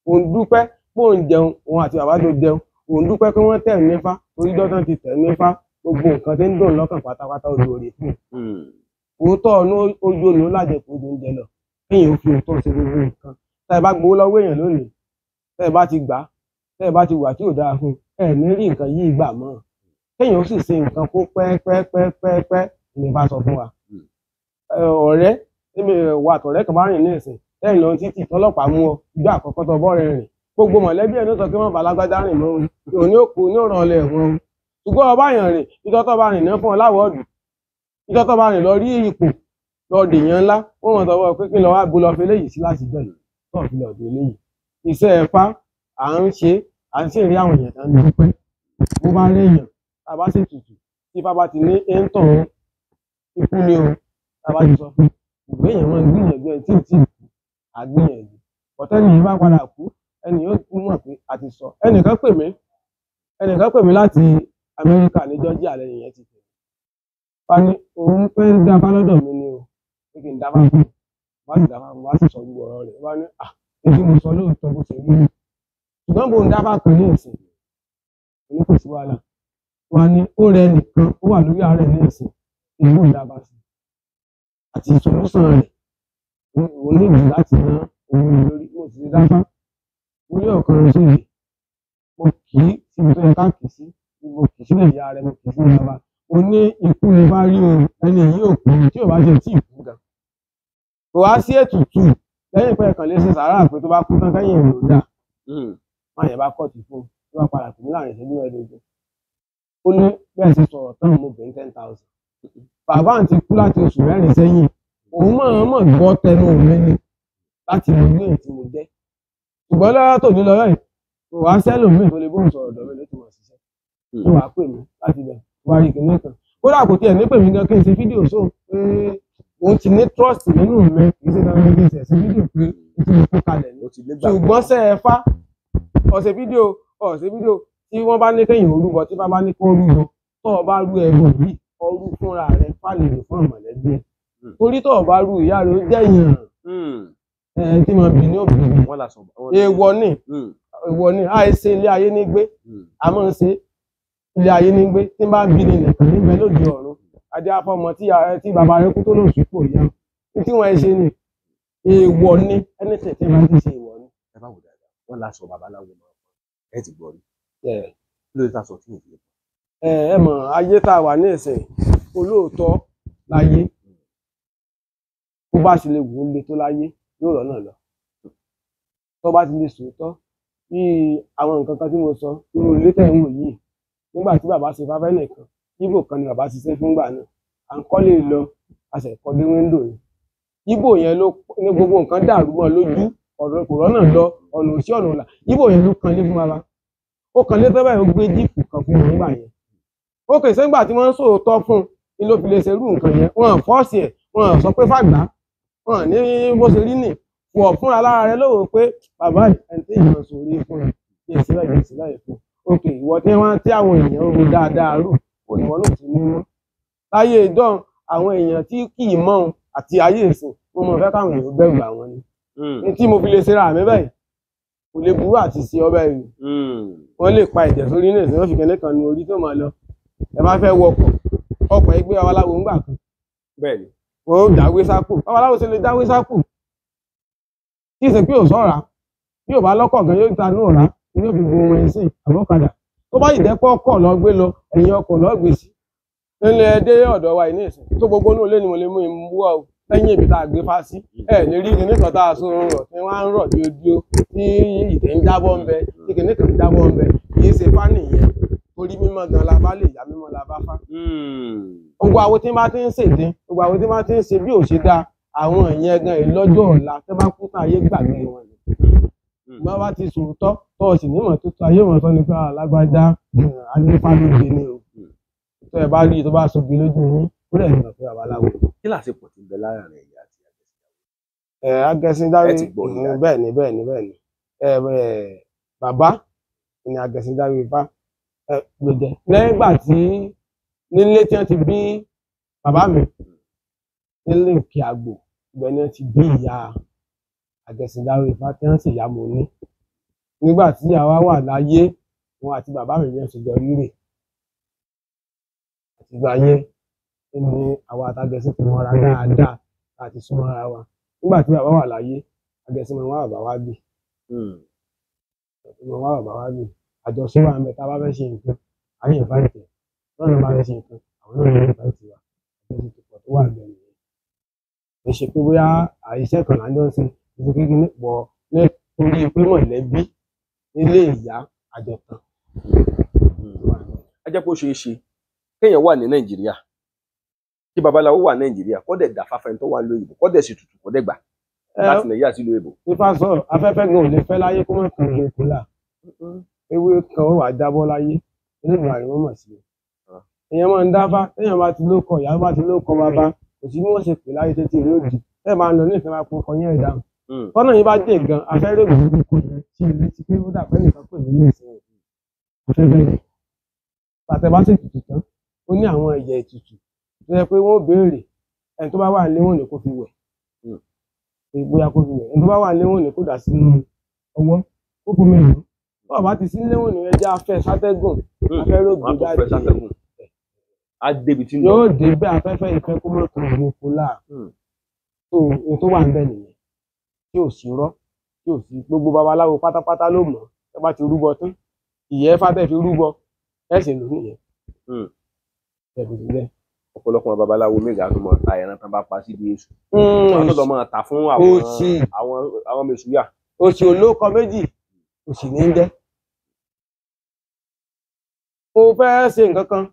Òun dúpẹ́ pé òun jẹun, òun àti bàbá tó jẹun. Òun dúpẹ́ pé wọ́n tẹ̀ nífá, torí dọ́tán ti tẹ̀ nífá, gbogbo nǹkan tí ń dùn lọ́kàn pátápátá ó lóore fún un. Òótọ́ ọ̀nà ojú ọ̀nà lájẹpọ̀ ojú oúnjẹ lọ. Kéèyàn ó fi òótọ́ ṣe gbogbo nǹkan. Tẹ́ ẹ bá gbowó lọ́wọ́ èèyàn lónìí, tẹ́ ẹ bá ti gbà á, tẹ́ ẹ bá ti wà tí ò dáa fún un, ẹ ní rí nǹkan yìí gbà mọ́. Kéèyàn ó sì ṣe nǹkan kó pẹ́ pẹ́ pẹ́ pẹ́ pẹ́ ní bá sọ fún wa. Ọ̀rẹ́, èmi wà tọ̀rẹ́ kan bá rìn ní ìsìn, lẹ́yìn lọ títì tọ́lọ́pàá mú ọ, ìjọ àkọ́kọ́ tó bọ́ rẹ̀ rìn. Gbogbo mọ̀lẹ́bí ẹ̀ ló sọ pé wọ́n bá lágbájá rìn mọ́ òun, òun ní òkú ní ọ̀rọ̀ ọlẹ̀ wọn. Ṣùgbọ́n ọba yàn rìn, ìjọ tó bá rìn ní fún ọ láwọ̀ọ́dù. Ìjọ tó bá rìn lọ rí ipò, lọ dèèyàn ńlá, wọ́n mọ̀ tọwọ́ pé kí lọ wá bo lọ fi eléyìí sí láti jọ yìí, tó fi lọ dé eléyìí. Iṣẹ́ ẹ̀fá à ń ṣe, à ń sì rí àwọn èèyàn tán dúpẹ́. Bó bá rí èèyàn, tá a bá sì tutù, tí ifá bá ti ní éńtọ̀ ikú ni o, tá a bá ti sọ fún ìgbé èèyàn máa ń gbìyànjú ẹ tí ò tí ì kú, à gbìyànjú. Ọ̀tẹ́ni yìí bá padà kú, ẹni yóò kú mọ̀ pé a ti sọ. Ẹnìkan pè mí láti Amẹ́ríkà ní Georgia lẹ́yìn yẹn ti pè mí. Wá ní òun fẹ́ dáfá lọ́dọ̀ mi ni o, pé kí n dáfá fún un. Wá sì dáfá fún un, wá sì sọ gbogbo ọ̀rọ̀ rẹ̀. Wá ní à, èyí mo sọ lóòótọ́ bó ṣe rí mi. Ṣùgbọ́n bó ń dáfá kan ní ìsìn, òní kò sí wàhálà. Wá ní ó rẹ nìkan, ó wà lórí àárẹ̀ ní ìsìn, ìlú ń dáfá sí. àti solution rẹ̀ mo nílò láti ná owó lórí. Mo sì ti dáfá mo ní ọ̀kan oṣù yìí, mo kì í síbi tó yẹ ká kì í sí, mo kì í sílẹ̀ ìyá rẹ̀, mo kì í sí bàbá. Mo ní ikú ni bá rí o, ẹni yìí ò kú, tí ò bá ṣe tí ì kú gan. Kò wá sí ètùtù lẹ́yìn pé ẹ̀kan lè ṣe sàárà pé tó bá kú tán kẹ́yìn èrò dà. Má yẹn bá kọ̀tì fún un tó bá padà pè mí láàrin ìṣẹ́jú mẹ́ẹ̀ẹ́dógún. Ó ní bẹ́ẹ̀ ṣe sọ̀rọ̀ tán mo bẹ̀ ní 10,000. Bàbá àǹtí kú láti oṣù mẹ́rin sẹ́yìn, òun mọ̀ọ́mọ̀ gbọ́ tẹnu mi ni láti mọ ilé tí mo jẹ́. Ṣùgbọ́n lọ́wọ́ tòní lọ́wọ́ yìí, kò wá sẹ́lòmíì tó lè bóun sọ̀rọ̀ ọ̀dọ̀ mi ló ti mọ̀ ṣiṣẹ́. Tó wàá pè mí láti bẹ̀ wá rí kinní kan. Kódà kò tiẹ̀ ní pè mí gan kí n ṣe fídíò sóhun pé òun ti ní trust nínú mi, kì í ṣe dandan kí n ṣe fídíò pé n tí mo kó kalẹ̀ ní. Ṣùgbọ́n ṣe ẹ fá ọ̀sẹ̀ fídíò tí wọ́n bá ní kéèyàn orúbọ, tí bá bá ní kó rúbọ, tó o bá rú ẹbọ yìí, ọrú fúnra rẹ fàlejò fún mọ̀lẹ́bí ẹ. Torí tó o bá rú ìyá rẹ ó jẹ́yàn ẹ tí mo bì ní òbí. Èèwọ̀ ni, èèwọ̀ ni, àìsè ilé ayé ní gbé, a máa ń ṣe ilé ayé ní gbé, tí n bá bí ni nìkan níbẹ̀ lóde ọ̀run. Adé afọmọ tí bàbá rẹ kú tó lòun sípò ìyá. Tí wọ́n ṣe ni èèwọ̀ ni, ẹni tẹ̀ tí wọ́n ti ṣe èèwọ̀ ni. Ẹ bá wò dáadáa, wọ́n láṣọ babaláwo máa ń ẹ ti gbọ́ rí. Kí ló dé táṣọ tí yìí? Ẹ mọ̀ ayé tá a wà ní ìsìn, olóòótọ́ láyé. Bó bá ṣe lè wù ú le tó láyé, yóò rọ́nà lọ. Tó bá ti lè sòótọ́, bí àwọn nǹkan kan tí mo sọ nínú ilé tẹ̀ ń wò yìí, nígbà tí bàbá ṣe fáfẹ́ nìkan, Íbò kan ni bàbá ṣiṣẹ́ fúngbà náà. À ń kọ́lé lọ, a sì kọ́ dé wíńdò ni. Íbò yẹn ló ní gbogbo nǹkan dàrú mọ́ lójú, ọ̀rọ̀ kò rọ́nà lọ, ọ̀nà òsí ọ̀nà ọ̀la. Íbò yẹn ló kan lé fún bàbá. Ó kan lé tọ́bẹ̀ ó gbé jíìpù kan fún wọn nígbà yẹn. Ó kè sẹ́gbà tí wọ́n ń sòótọ́ fún un ni ló fi lè ṣerú nǹkan yẹn. Wọ́n fọ́ọ̀sì ẹ̀, wọ́n sọ pé fàgbà, wọ́n ní bó ṣe rí nì. Wọ̀ fúnra lára rẹ lówó pé bàbá ẹni tí ìyàn sòrí fún un, kí èsì báyìí èsì báyìí fún un. Ok, ìwọ tí wọ́n tí àwọn èèyàn ń ro dáadáa rò, ìwọ náà ti ní mọ́. Láyé ìdán, àwọn èèyàn tí kì í mọ̀ àti ayé ìsìn, mo mọ̀ fẹ́ káwọn èèyàn bẹ̀rù àwọn ni. Ní tí mo fi lè ṣera mi báyìí, kò lè burú àti ṣe ọbẹ̀ yìí. Wọ́n lè pa ẹ̀jẹ̀ sórí ní ìsìn, wọ́n fi kẹ́lẹ́ kan nu orí tó máa lọ. Ẹ bá fẹ́ wọkọ̀, ọkọ̀ ẹgbẹ́ babaláwo ń gbà kan. Bẹ́ẹ̀ni. Wọ́n dáwé sápò. Babaláwo ṣe lè dáwé sápò. Tí ìsìn pé ò sọ́ra, bí ò bá lọ́kọ̀ gan yóò ta ní ọ̀rá, ní òfin bo ohun ẹ̀sìn àbọ̀kadà. Tó bá ìdẹ́pọ̀ ọkọ̀ lọ gbé lọ, ẹ̀yìn ọkọ̀ lọ gbé sí. Nílẹ̀ dé ọ̀dọ̀ wa ní ìsìn, tó gbogbo inú ilé ni mo lè mú ìmú wá o. Lẹ́yìn ibi tá a gbé fá sí, ẹ lè rí kinní kan tá a sun rọ̀ tí wọ́n á ń rọ̀ díodíó, tí ìtẹ̀ ń jábọ́ ń bẹ, tí kinní kan ń jábọ́ ń bẹ, kì í ṣe fá nìyẹn. Torí mímọ́ gan la bá lè yá mímọ́ la bá fá. Gbogbo àwo tí bá ti ń ṣèdín, gbogbo àwo tí bá ti ń ṣe bí ò ṣe dáa, àwọn ìyẹn gan ìlọ́jọ́ ọ̀la tó bá kú tán ayé gbàgbé wọn ni. Bá bá ti sòótọ́, tó o sì nímọ̀ tó tó ayé wọn sọ ni pé alágbájá anífálóge ni o. Tó ẹ bá rí i tó bá soge lójú yín, ó lè mọ̀ pé babaláwo. Kí làṣepọ̀ ti ń bẹ láàrin ẹ̀yà àti Agẹṣindáwó? Agẹṣindáwó bẹ́ẹ̀ ni bẹ́ẹ̀ ni bẹ́ẹ̀ ni. Bàbá ni Agẹṣindáwó Ifá ló jẹ. Lẹ́yìn ìgbà tí nílé tí wọ́n ti bí bàbá mi nílé Òkè Àgbò, ibẹ̀ ni wọ́n ti bí ìyá Agẹṣindáwó Ifá tí wọ́n sì yá mo ní. Nígbà tí àwa wà láyé, wọn àti bàbá mi yẹn ti jọ rírè. Àtìgbà yẹn ni àwa àtàgẹṣin ti mọ́ra dáadáa àti súnmọ́ra wa. Nígbà tí bàbá wà láyé, Agẹṣin máa wá bàbá wá bì. Máa wá bàbá wá bì. Àjọṣe wà ńbẹ̀ tá a bá fẹ́ ṣe nǹkan, a ní invite ẹ̀. Lọ́nà bá fẹ́ ṣe nǹkan, àwọn náà ní invite wa. Àjọṣe tó pọ̀ tó wà ńbẹ̀ nìyẹn. Kì í ṣe pé bóyá àìṣe kan là ń jọ ń ṣe, kì í ṣe kékeré pọ̀ nítorí pé mọ̀lẹ́bí nílé ìyá àjọtàn. A jẹ́ pé ó ṣeé ṣe kéèyàn wà ní Nàìjíríà, kí babaláwo wà Nàìjíríà, kó dẹ̀ dà fáfẹ́ tó wà lóyìnbó, kó dẹ̀ sì tutù, kó dẹ̀ gbà láti Nàìjíríà sí ìlú èbó. Ifá sọ̀rọ̀, afẹ́fẹ́ gan ò lè fẹ́ láyé kó má kàn án kó là. Ewé kan ó wà jábọ́ láyé, eléyìí àrùn wọn mọ̀ sí i. Èèyàn máa ń dáfá, téèyàn bá ti lóko, ìyá bá ti lóko bàbá, kò sí bí wọ́n ṣe pè láyé tètè rí òdì. Tẹ́ bá ń lọ ní ìfẹ́ máa pọ̀ ọkọ̀ yẹn ìdáhùn. Tọ́nà yìí bá dé gan, afẹ́rẹ́ ògùn kò yẹ sí ilé tí pé ó dà pẹ́ nìkan pè mí ní ìsìn afẹ́fẹ́ yẹn. Bàtẹ́ bá sì tutù tán, ó ní àwọn ẹ̀yẹ ètùtù tó yẹ pé wọ́n béèrè ẹni tó bá wà nílé wọn ní kó fi wẹ̀. Bóyá kó fi wẹ̀. Ẹni tó bá wà nílé wọn ní kó dà sínú ọwọ́, kó fomi lù. Bọ́ọ̀ bá ti sí nílé wọn ní ẹja afẹ́ sátẹ́gùn, afẹ́rẹ́ ògùn jáde. Yóò dé bẹ́ẹ̀ afẹ́fẹ́ ìfẹ́ kó má kan òun kó láà. Tó ohun tó wà ń bẹ nìyẹn, tí ò sí rọ́, tí ò sí gbogbo babaláwo pátápátá ló mọ̀. Ẹ bá ti rúbọ tán, ìyẹ́ fátẹ́ fi rúbọ ẹ sì lò nìyẹn. Ọ̀pọ̀lọpọ̀ babaláwo méga tó máa ta ẹran tán bá pa síbi èṣù, wọn tó lọ máa ta fún àwọn mẹsùyà. Òṣì olókọ méjì, òṣì ní í jẹ́. Mo fẹ́ ṣe nǹkan kan,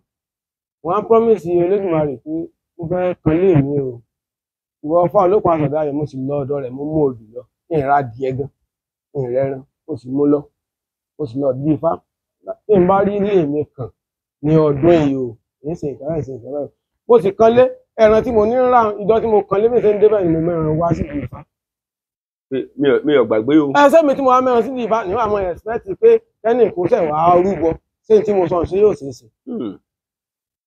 wọ́n á promise Olódùmarè pé mo fẹ́ kan lé mi o, ìwọ fún olókun àṣọdá rẹ. Mo sì lọ ọ̀dọ̀ rẹ̀, mo mú obì lọ, ní ìra adìẹ gan, ní ìrẹran, mo sì mú lọ, mo sì lọ bí ifá tí n bá rí ilé mi kàn ní ọdún yìí o, ní ṣe nǹkan báyìí, ṣe nǹkan báyìí. Mo sì kan lé ẹran tí mo ní rà, ìjọ tí mo kan lé mi ṣe ń débẹ̀ ni mo mẹ́ran wá síbi ifá. Mi ò gbàgbé o. Ẹ sẹ́mi tí mo wá mẹ́ran síbi ifá ní àwọn ẹ̀sìpẹ́tì pé kẹ́nì kó sẹ̀ wá rúbọ, ṣé tí mo sọ ṣé yóò ṣe é ṣe.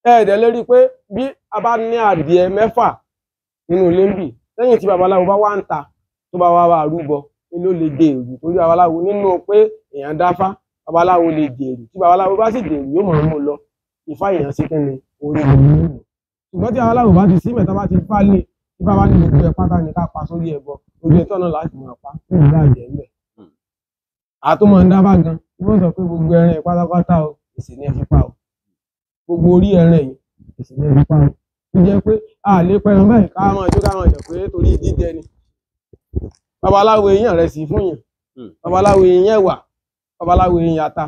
Ẹ ẹ̀dẹ̀ lérí pé bí a bá ní adìẹ 6 nínú ilé ń bì, lẹ́yìn tí babaláwo bá wá ń ta tó bá wá wá rúbọ ni ló lè dé èrú, torí babaláwo nínú pé èèyàn dáfá, babaláwo lè dé èrú. Tí babaláwo bá sì dé èrú, yóò mọ̀ ọ́n mú lọ ifá èèyàn sí kí ni orí ìlú. Ṣùgbọ́n tí babaláwo bá ti sí mẹ́ta bá ti fá lé, tí bá wá ní gbogbo ẹ̀ pátá ni ká pa sórí ẹbọ, ojú ẹtọ́ náà láti máa pa nígbà jẹ́ ńbẹ̀. Àtúmọ̀ ń dábàá gan, wọ́n sọ pé gbogbo ẹran ẹ̀ pátápátá o, èsì ni ẹ fi pa o, gbogbo orí ẹran yìí èsì ni ẹ fi pa o. Ó jẹ́ pé a lè pẹran báyìí ká máa jó ká máa jẹ pé torí jíjẹ ni. Babaláwo èèyàn rẹ̀ sì fún yàn, babaláwo èèyàn ẹ̀wà, babaláwo èèyàn ata.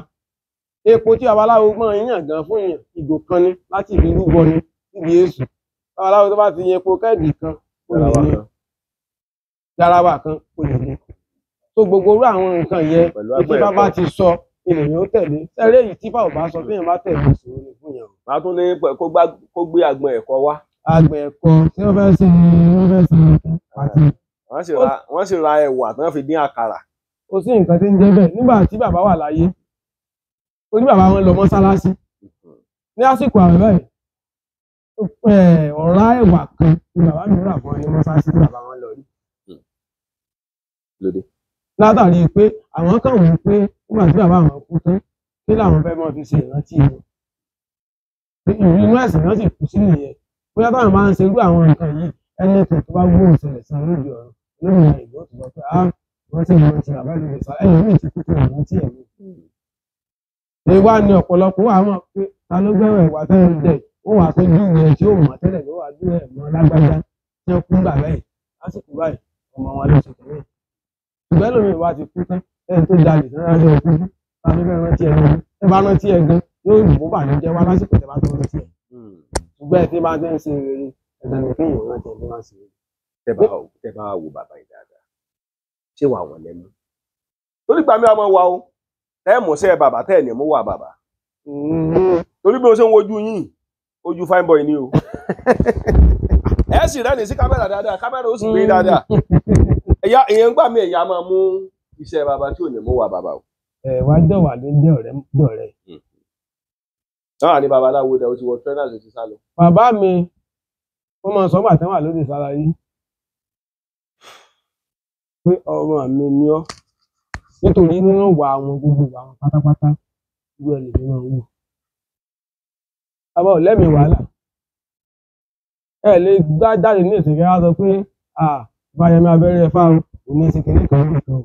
Epo tí babaláwo máa ń yàn gan fún yàn, ìgò kan ni láti ibi rúbọ ni níbi èṣù. Babaláwo tó bá ti yan epo kẹ́ẹ̀gì kan ó lè ní, garawa kan ó lè ní. Tó gbogbo orú àwọn nǹkan yẹn tí bàbá ti sọ ènìyàn ó tẹ̀lé. Sẹ́rẹ́ èyí tí báwo bá sọ téèyàn bá tẹ̀lé ìṣòro ni fún yàn. Màá tún ní kó gbé àgbọn ẹ̀kọ́ wá. Àgbọn ẹ̀kọ́ tí wọ́n fẹ́ ṣe wọ́n fẹ́ ṣe pàtì. Wọ́n sì ra ẹ̀wà tí wọ́n fi dín àkàrà. Kò sí nǹkan tí ń jẹ́ bẹ́ẹ̀ nígbà tí bàbá wà láyé. Oní bàbá wọn lọ mọ́sálásí. Ní àsìkò àwẹ̀ báyìí, ọ̀rá ẹ̀wà kan ni bàbá mi rà fún ọ ní mọ́sálásí tí bàbá wọn lọ rí. Lóde. Látàrí pé àwọn kan wò pé nígbà tí bàbá àwọn kú tán, kí làwọn fẹ́ máa fi ṣe ìrántí wọn. Inú ẹ̀sìn náà sì kú sí nìyẹn. Bóyá táwọn máa ń ṣe irú àwọn nǹkan yìí, ẹni tó bá gbóhùn ṣẹlẹ̀ sí lóde ọ̀run, lómìnira ìgbó tó sọ pé á wọ́n sì máa ń ṣe bàbá ìlú ìsà ẹ̀yìn mi ti kú tó ìrántí ẹ̀ mi. Ìwà ni ọ̀pọ̀lọpọ̀ wà mọ̀ pé ta ló gbẹ̀rẹ̀ ìwà tẹ́lẹ̀ jẹ́, ó wà tó dùn yẹn tí ó mọ̀ tẹ́lẹ̀ ló wà dùn ẹ̀ mọ́ lágbájá tí ó kún bàbá yìí lásìkò báyìí ọmọ wọn ló ṣe tẹ̀lé. Ṣùgbọ́n lómi ìwà ti kú tán, ẹni tó jalè tán rájọ kú, ta ló fẹ́ rántí ẹ gan? Ẹ bá rántí ẹ gan, yóò mú bànújẹ́ wá lásìkò tẹ́ bá tó rántí ẹ. Ṣùgbọ́n ẹ tí bá ti ń ṣe rere, ẹ̀dá ni kéèyàn rántí ẹ tó bá ṣe rere. Tẹ́ bá wo bàbá yìí dáadáa, ṣé wàá wọn lẹ́nu? Torí gbàmí ọmọ wa o, tẹ́ mú sẹ́ bàbá tẹ́ ní mú wà bàbá. Torí bí o ṣe ń wojú yín, ojú fine boy ni o. Ẹ sì rẹ́ni sí kámẹ́rà dáadáa, kámẹ́rà ó sì gbé dáadáa. Ẹ̀yà èèyàn gbà mí ẹ̀yà máa mú iṣẹ́ bàbá tí ò ní mú wà bàbá o. Ẹ wá jọ̀wà ló jẹ́ ọ̀rẹ́ dọ̀rẹ́. Náà ni babaláwo dẹ̀ o ti wọ trainers ti sá lọ. Bàbá mi, wọ́n máa ń sọ bàtẹ́ wà lóde sára yìí pé ọmọ mi ni ọ́, nítorí nínú ìwà àwọn gbogbo àwọn pátápátá irú ẹ̀ lèmi máa ń wù. Bàbá ò lẹ́mìí wàhálà. Ẹ lè gbá jáde ní ìsìnkú wá sọ pé Fáyẹmí abẹ́rẹ́ ẹ̀fá o, òní ṣe kìnní kan nìkan o.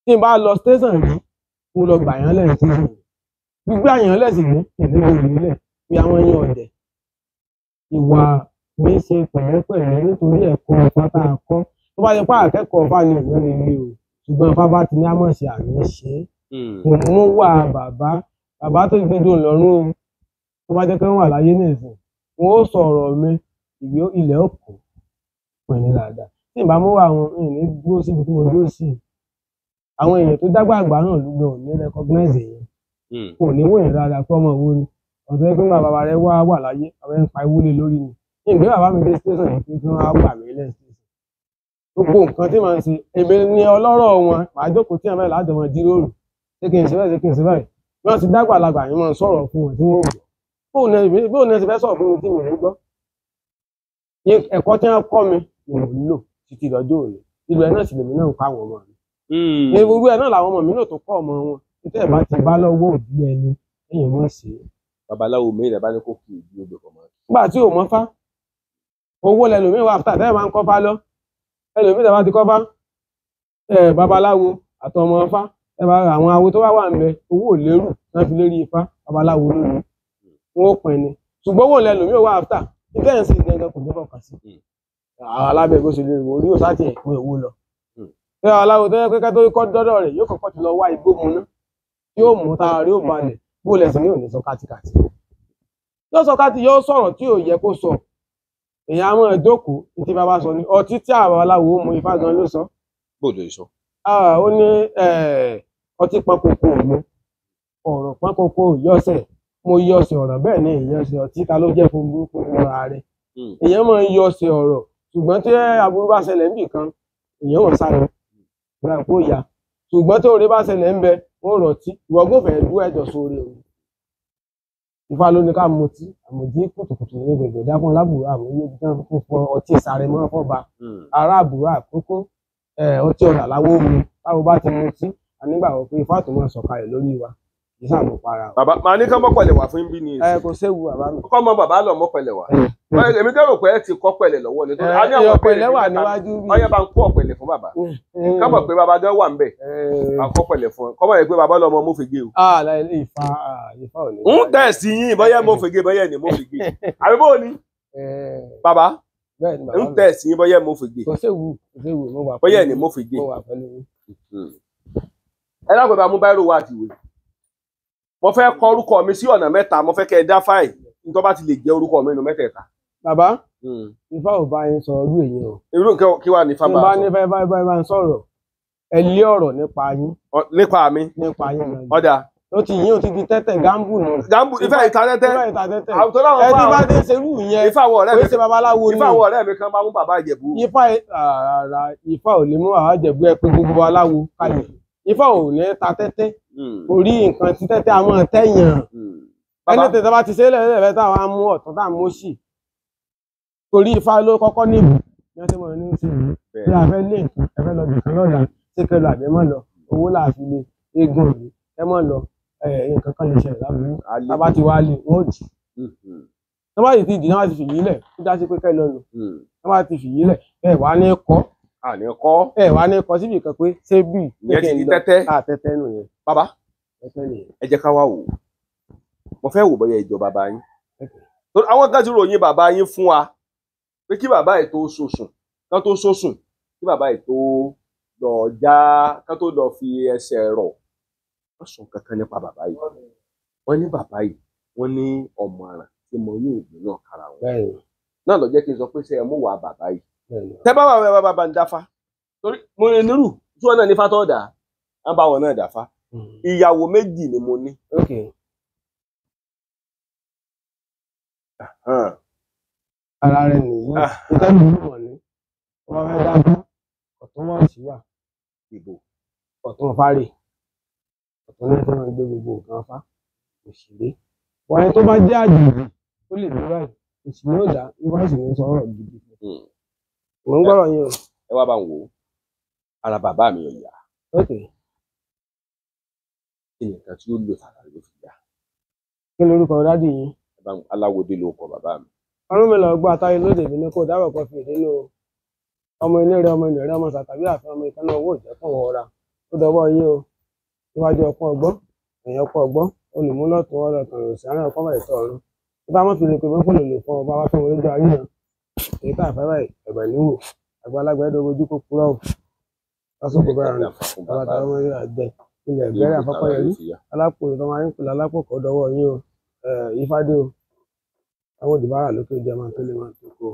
Tí n bá lọ station rí, mo lọ gbà yán lẹ́yìn station. Gbígbà yán lẹ́sìn ní ìlú ìlú bí àwọn yẹn ọ̀dẹ̀. Ìwà mi ṣe pẹ̀lẹ́pẹ̀lẹ́ nítorí ẹ̀kọ́ ọ̀fà tá a kọ́. Tó bá yẹ pé akẹ́kọ̀ọ́ ọ̀fà ni èèyàn lè lé o, ṣùgbọ́n ọ̀fà bá ti ní àmọ̀ ṣe àmì ṣe é. Kò mú wà bàbá, bàbá tó ti dùn lọ́rùn o. Tó bá jẹ́ pé wọ́n wà láyé nísìn, wọn ó sọ̀rọ̀ mi, ìgbé ilẹ̀ ó kù pẹ̀lú dáadáa. Tí n bá mú wà wọn, mi ní dúró síbi tí mo dúró sí. Àwọn èèyàn tó dágbà àgbà náà ló gan ò ní recognize èèyàn. Kò ní wòyàn dáadáa pé ọmọ wo ni. Ọ̀sẹ̀ pé nígbà bàbá rẹ wá wà láyé, bàbá ń pa ewu lé lórí ni. Ìgbé bàbá mi dé station yìí kí wọ́n á gbà mí lẹ́ station. Gbogbo nǹkan tí màá ń ṣe, èmi ni ọlọ́rọ̀ wọn, màá jókòó tí àmọ́ láti wọn jíròrò. Ṣé kí n ṣe báyìí, ṣé kí n ṣe báyìí? Bí wọ́n ti dágbà lagbà yín máa ń sọ̀rọ̀ fún wọn tí wọ́n ò gbọ́. Bóun ni ẹ ti fẹ́ sọ̀rọ̀ fún mi tí mi ò ní gbọ́. Ẹ̀kọ́ tí wọ́n kọ́ mi ni mò ń lò títí lọ́jọ́ òní. Ìlú ẹ̀ náà sì lèmi náà ń kọ́ àwọn ọmọ mi. Irú ẹ̀ náà làwọn ọmọ mi náà tó kọ́ ọmọ wọn. Títẹ̀ ẹ̀ bá ti bá lọ́wọ́ òbí ẹni, èèyàn mọ̀ sí i. Babaláwo mi rẹ̀ bá ní kó kí ìdí ogbè kọ̀ mọ́. Nígbà tí ò mọ́ fá, Owó lẹlòmíì wà áfítà tẹ́lẹ̀ máa ń kọ́fá lọ. Ẹlòmíì tẹ́ bá ti kọ́fá, babaláwo àtọmọ Ifá, ẹ bá àwọn awo tó bá wà ń bẹ, owó ò lérù náà fi lérí Ifá, babaláwo lónìí. Wọ́n ó pin ni. Ṣùgbọ́n owó lẹlòmíì wà áfítà, ìtẹ́ ń sìn gangan kò ní fọkàn sí. Àwọn alábẹ́ bó ṣe lè wò orí òsá tiẹ̀ pé owó lọ. Ṣé aláwo tó yẹ pé ká tó kọ́ dọ́dọ̀ rẹ̀ yóò kọ́kọ́ ti lọ wá igbó mu ná, yóò mú tara rí ó balẹ̀, bó lẹ̀sìn ní òní sọ kátikàti. Yóò sọ káti, yóò sọ̀rọ̀ tí ò yẹ kó sọ. Èèyàn á máa jókòó ní tí bàbá sọ ni ọtí tí àwọn aláwo mu Ifá gan ló sọ. Bó ló sọ? Ó ní ọtí pọnkoko mu, ọ̀rọ̀ pọnkoko yọ̀ọ̀sẹ̀, mo yọ̀ọ̀sẹ̀ ọ̀rọ̀ bẹ́ẹ̀ ni ìyọ̀ọ̀sẹ̀ ọtí ta ló jẹ́ fún burúkú ọ̀rọ̀ rẹ̀. Èèyàn máa ń yọ̀ọ̀sẹ̀ ọ̀rọ̀, ṣùgbọ́n tí aburú bá ṣẹlẹ̀ níbì kan, èèyàn wọ̀n sáré ìgbà kó ya. Ṣùgbọ́n tí oore bá ṣẹlẹ̀ ń bẹ, wọ́n rọ̀tí, ìwọ gbọ́fẹ̀ẹ́ dú ẹ̀jọ̀ sóore o. Ifá ló ní ká mutí, àmọ̀dí kùtùkùtù ní gbègbè dákun lábùrú àmúyé ibi tí wọ́n fi fọ ọtí ìsàrẹ̀ mọ́ fọ́ba. Ará àbúrò àkókò ọtí ọ̀rà láwọ́ mu, táwo bá ti mutí, a nígbàgbọ́ pé Ifá tó máa sọ̀kalẹ̀ lórí wa, kì í sàmùpara o. Bàbá màá ní ká mọ́pẹ̀lẹ̀ wá fún bí ní ìsìn. Kò séwu bàbá mi. Kọ́ mọ bàbá lọ mọ́pẹ̀lẹ̀ wá. Èmi kẹ́rò pé ẹ ti kọ́ pẹ̀lẹ̀ lọ́wọ́ ni. A ní àwọn ọ̀pẹ̀lẹ̀ wà níwájú bí. Ọyẹ́ bá ń kó ọ̀pẹ̀lẹ̀ fún bàbá. Ká mọ̀ pé bàbá gan wà ń bẹ̀. À kọ́ pẹ̀lẹ̀ fún ẹ. Kọ́ mọ̀ pé bàbá lọ́mọ mọ́fege o. Ifá Ifá ò ní. Ń tẹ̀ sí yín bọ́yẹ́ mọ́fege bọ́yẹ́ ni mọ́fege. Àbí bó ni? Bàbá ń tẹ̀ sí yín bọ́yẹ́ mọ́fege. Kò séwu, kò séwu, mo wà pẹ̀lú. Bọ́yẹ́ ni mọ́fege. Mo wà pẹ̀lú. Ẹ dákun bá mú báírò wá àti ìwé. Mo fẹ́ kọ orúkọ mi sí ọ̀nà mẹ́ta, mo fẹ́ kẹ́ ẹ dá fáì nítorí bá ti lè jẹ́ orúkọ mi nínú mẹ́tẹ̀ẹ̀ta. Bàbá, Ifá ò bá yín sọ irú èyí o. Irú nǹkan kí wàá ní Ifá bá sọ. Tí bá ní fẹ́ bá ń sọ̀rọ̀, ẹ lé ọ̀rọ̀ nípa yín. Nípa mi. Nípa yín gan. Ọ̀dà. Ó ti yín, ó ti di tẹ́tẹ̀ gámbù nù. Gámbù, Ifá ìta tẹ́tẹ́. Ifá ìta tẹ́tẹ́. Ẹ ti bá ti ṣerú yẹn. Ifá àwọn ọ̀rẹ́ mi. Kò ṣe babaláwo ni. Ifá àwọn ọ̀rẹ́ mi kan bá mú bàbá Ìjẹ̀bú. Ifá Ifá ò lè mú bàbá Ìjẹ̀bú ẹ pé gbogbo babaláwo kalẹ̀. Ifá ò ní ta tẹ́tẹ́. Orí nǹkan tí tẹ́tẹ́ a máa tẹ̀yàn. Ẹni tẹ̀tẹ̀ bá ti ṣe lẹ́lẹ́fẹ́ táwọn á mú ọ̀tún tá à mú sí. Torí Ifá ló kọ́kọ́ níbù. Ní wọ́n ti mọ̀ ní sí ìlú. Bí a fẹ́ lé nǹkan, ẹ fẹ́ lọ bìkan lọ́la, ṣé kẹ́ lọ àbí ẹ má lọ? Owó là fi lé eégún rí. Ẹ má lọ, nǹkan kan lè ṣẹlẹ̀ láburú. Tá bá ti wá lé, wọ́n ó dì. Tá bá ti dì, tá bá ti fìyí lẹ̀, ó já sí pé kẹ́ lọ nù. Tá bá ti fìyí lẹ̀, ẹ wá ní kọ́. Àní kọ́. Ẹ wá ní kọ́ síbi kan pé ṣé bí ìyẹn ti di tẹ́tẹ́. Tẹ́tẹ́ nù yẹn. Bàbá, tẹ́tẹ́ nìyẹn. Ẹ jẹ́ ká wá wò ó. Mo fẹ́ wò bóyá ìjọ bàbá yín. Àwọn kan ti ròyìn bàbá yín fún wa pé kí bàbá yìí tó sosùn, kán tó sosùn, kí bàbá yìí tó lọ já, kán tó lọ fi ẹsẹ̀ rọ̀. Wọ́n sọ kankan nípa bàbá yìí. Wọ́n ní bàbá yìí, wọ́n ní ọ̀mọ̀ràn tí mo yóò gbé náà kára wọn. Náà ló jẹ́ kí n sọ pé ṣé ẹ mú wà bàbá yìí. Tẹ́ bá bàbá bàbá ń dáfá. Torí mo ní nírù tí wọn náà ní fátọ́ dà, wọ́n bá wọn náà dáfá. Ìyàwó méjì ni mo ní. Ara rẹ nìyí, ìtẹ́jú mọ̀ ní, wọ́n fẹ́ dájú, ọ̀tún wọ́n sì wà, ìbò, ọ̀tún fárè, ọ̀tún ní tí wọ́n gbé gbogbo nǹkan fá, òṣèré. Wọ́n ẹni tó bá jẹ́ àjèjì, ó lè dúró báyìí, òṣèré ò dá, ibà sì ní sọ̀rọ̀ gidi. Mò ń gbọ́rọ̀ yín o. Ẹ wá bá ń wò ó, ara bàbá mi ò yá. Kí ni nǹkan tí ó lò tààrà ló fi yá? Kí lorúkọ dádì yín? Aláwòdé ló kọ bàbá mi. Ọrùn mi lọ gbọ́ àtàyè lóde mi ní kò dábọ̀ kan fi nínú ọmọ ilé rẹ, ọmọ ènìyàn rẹ, ọmọ sàtàbí àfẹ ọmọ ìkànnà owó ìjẹkùn ọ̀ra ó dọwọ́ yín o. Níwájú ọpọ́n ọgbọ́n, ẹ̀yìn ọpọ́n ọgbọ́n, olùmúlọ̀tún ọlọ́tàn òsì àárín ọpọ́n báyìí tọ̀ ọ̀run. Bí bá wọn fi lè pè mí fún lòlò fún ọba wá fún wọn lójú ayé náà. Èyí tá àfẹ́ báyìí ẹ̀bẹ̀ níwò àgbàlagbà ẹ̀dọ̀ ojú kó purọ́ o. Lásìkò bẹ́ẹ̀ rìn bàbá táwọn ọmọ yóò jẹ ilẹ̀ ìgbẹ́rẹ́ àfọ́kọ́ yẹrí alápò ìtọ́ máa ń pè lálápò kọ́ dọwọ́ yín o. Ifádé o, àwọn òdìbára lókè jẹ máa tó lè máa tó kó.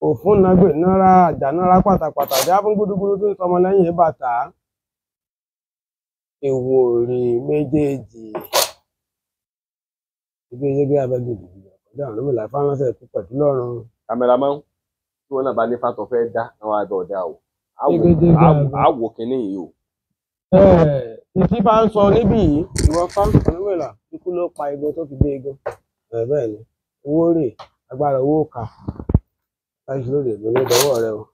Òfún nàgbè náírà àjà náírà pátápátá já fún gúdúgúdú tó ń sọmọ lẹ́yìn bàtà. Ìwòrì méjèèjì ibi yege abẹ́gidì ọjọ́ àwọn olómìnira fáńsẹ̀ kú pẹ̀lú lọ́rùn. Kámẹ́rámán tí wọn náà bá ní fàtọ̀ fẹ́ dá àwọn àbẹ̀ ọ̀dà o, àwò kínní yìí o. Ìtí bá ń sọ níbí yìí, ìwọ fáńsẹ̀ ikú ló pa igun tó fi dé igun. Bẹ́ẹ̀ ni, owó rè agbára owó kà láti lóde ìlú ní ìdánwò rẹ o.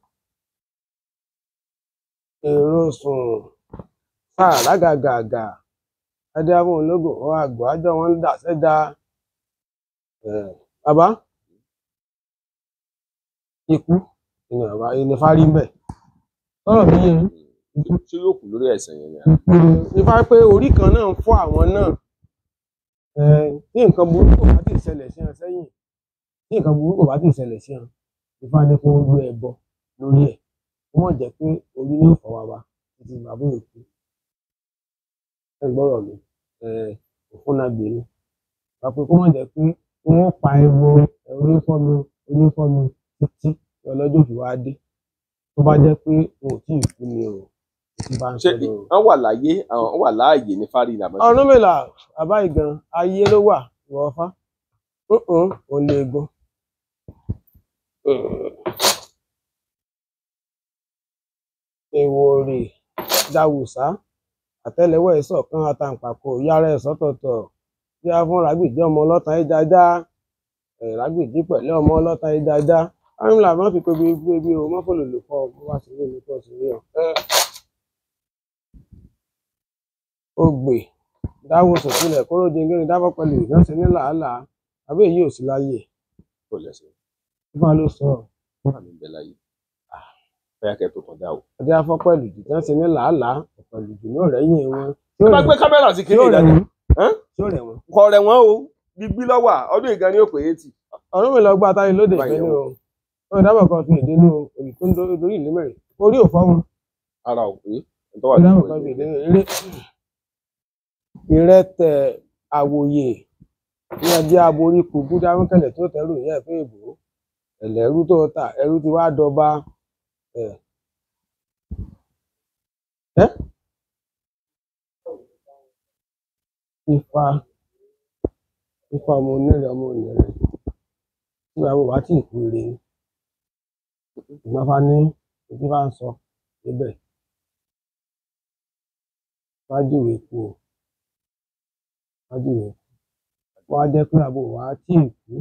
Èrò sùn sáà lágàgàgà adéhàbọ̀ ológo ọ̀ àgbọ̀ àjọ wọn ń dà sẹ́dá. Bàbá ikú ni bàbá ẹni fárí ń bẹ̀. Sọ̀rọ̀ mi yé yín. Ṣé yóò kú lórí àìsàn yẹn ni? Ifá pé orí kan náà ń fọ́ àwọn náà. Tí nǹkan burúkú bá ti ṣẹlẹ̀ sí wọn sẹ́yìn, tí nǹkan burúkú bá ti ṣẹlẹ̀ sí wọn, Ifá ní kó rú ẹbọ lórí ẹ̀. Ó mọ̀ jẹ́ pé orí ní òfò wa wa títí bàbá òkú. Ẹ gbọ́rọ̀ mi, òfúnnagbè ni. Wà pé kó mọ̀ jẹ́ pé wọ́n pa ẹbọ orí fọ́ mi, orí fọ́ mi títí ọlọ́jọ́ fi wá dé. Tó bá jẹ́ pé wọn ò tí ì kú ni o. Ṣé wọ́n wà láyé, àwọn wà láàyè ní fárí ní àbájá? Ọ̀rúnmìlà bàbá ìgan ayé ló wà ìwọ̀fá ò lè gun. Ìwòrì dàwùsá àtẹ́lẹwọ́ ẹ̀sọ̀ kan àtàǹpàkò yàrá ẹ̀sọ́ tọ̀tọ̀ tí a fún Ràgbìdí ọmọ ọlọ́ta ẹ̀jájá Ràgbìdí pẹ̀lú ọmọ ọlọ́ta ẹ̀jájá. Ọ̀rúnmìlà má fi pé bí o má fòlòlò fọ́ ọ bó bá ṣe rí mi kó ṣe rí ọ. Ogbè dáwọ́ sòsílẹ̀ kóró jingiri dábọ́ pẹ̀lú ìránṣẹ́ ní làálàá àbí èyí ò sí láyé. Kò lẹ́sẹ̀. Ifá ló sọ. Ifá mi ń bẹ láyé. Bóyá kẹ́ tó kàn dá o. Adé afọ́ pẹ̀lú ìránṣẹ́ ní làálàá pẹ̀lú ìdùnnú rẹ̀ yìn wọn. Ẹ bá gbé kámẹ́rà sí kiri ìdájọ́. Tí ó rẹ̀ wọ́n. Kò rẹ̀ wọ́n o, gbígbí lọ́wà ọdún ìgan ni ó pè é tì. Ọ̀rúnmìlà ọgbà táyé lóde ìfẹ́ ní o. Ó dábọ̀ kan fi èdè ní o, òyì tó ń dorí ìlú mẹ́rin. Orí ò fọ́ wọn. Ara ò pé. Ó dábọ̀ kan fi èdè ní eré. Ìrẹtẹ̀ àwòyè ní ọjọ́ aborí kò gúdámúkẹ̀lẹ̀ tó tẹrù ìyá ẹ̀fẹ́ ìbò ẹ̀lẹ́rú tó ta ẹrú ti wá dọba ẹ̀ ẹ́ Ifá Ifá ọmọ onírẹ̀ ọmọ onírẹ̀ tí bàbá wa tí ì kú ire ni ìgbọ́n fa ní ojú bá ń sọ níbẹ̀ wájú ìwé kú o wájú ìwé kú wọ́n á jẹ́ pé àbò wa tí ì kú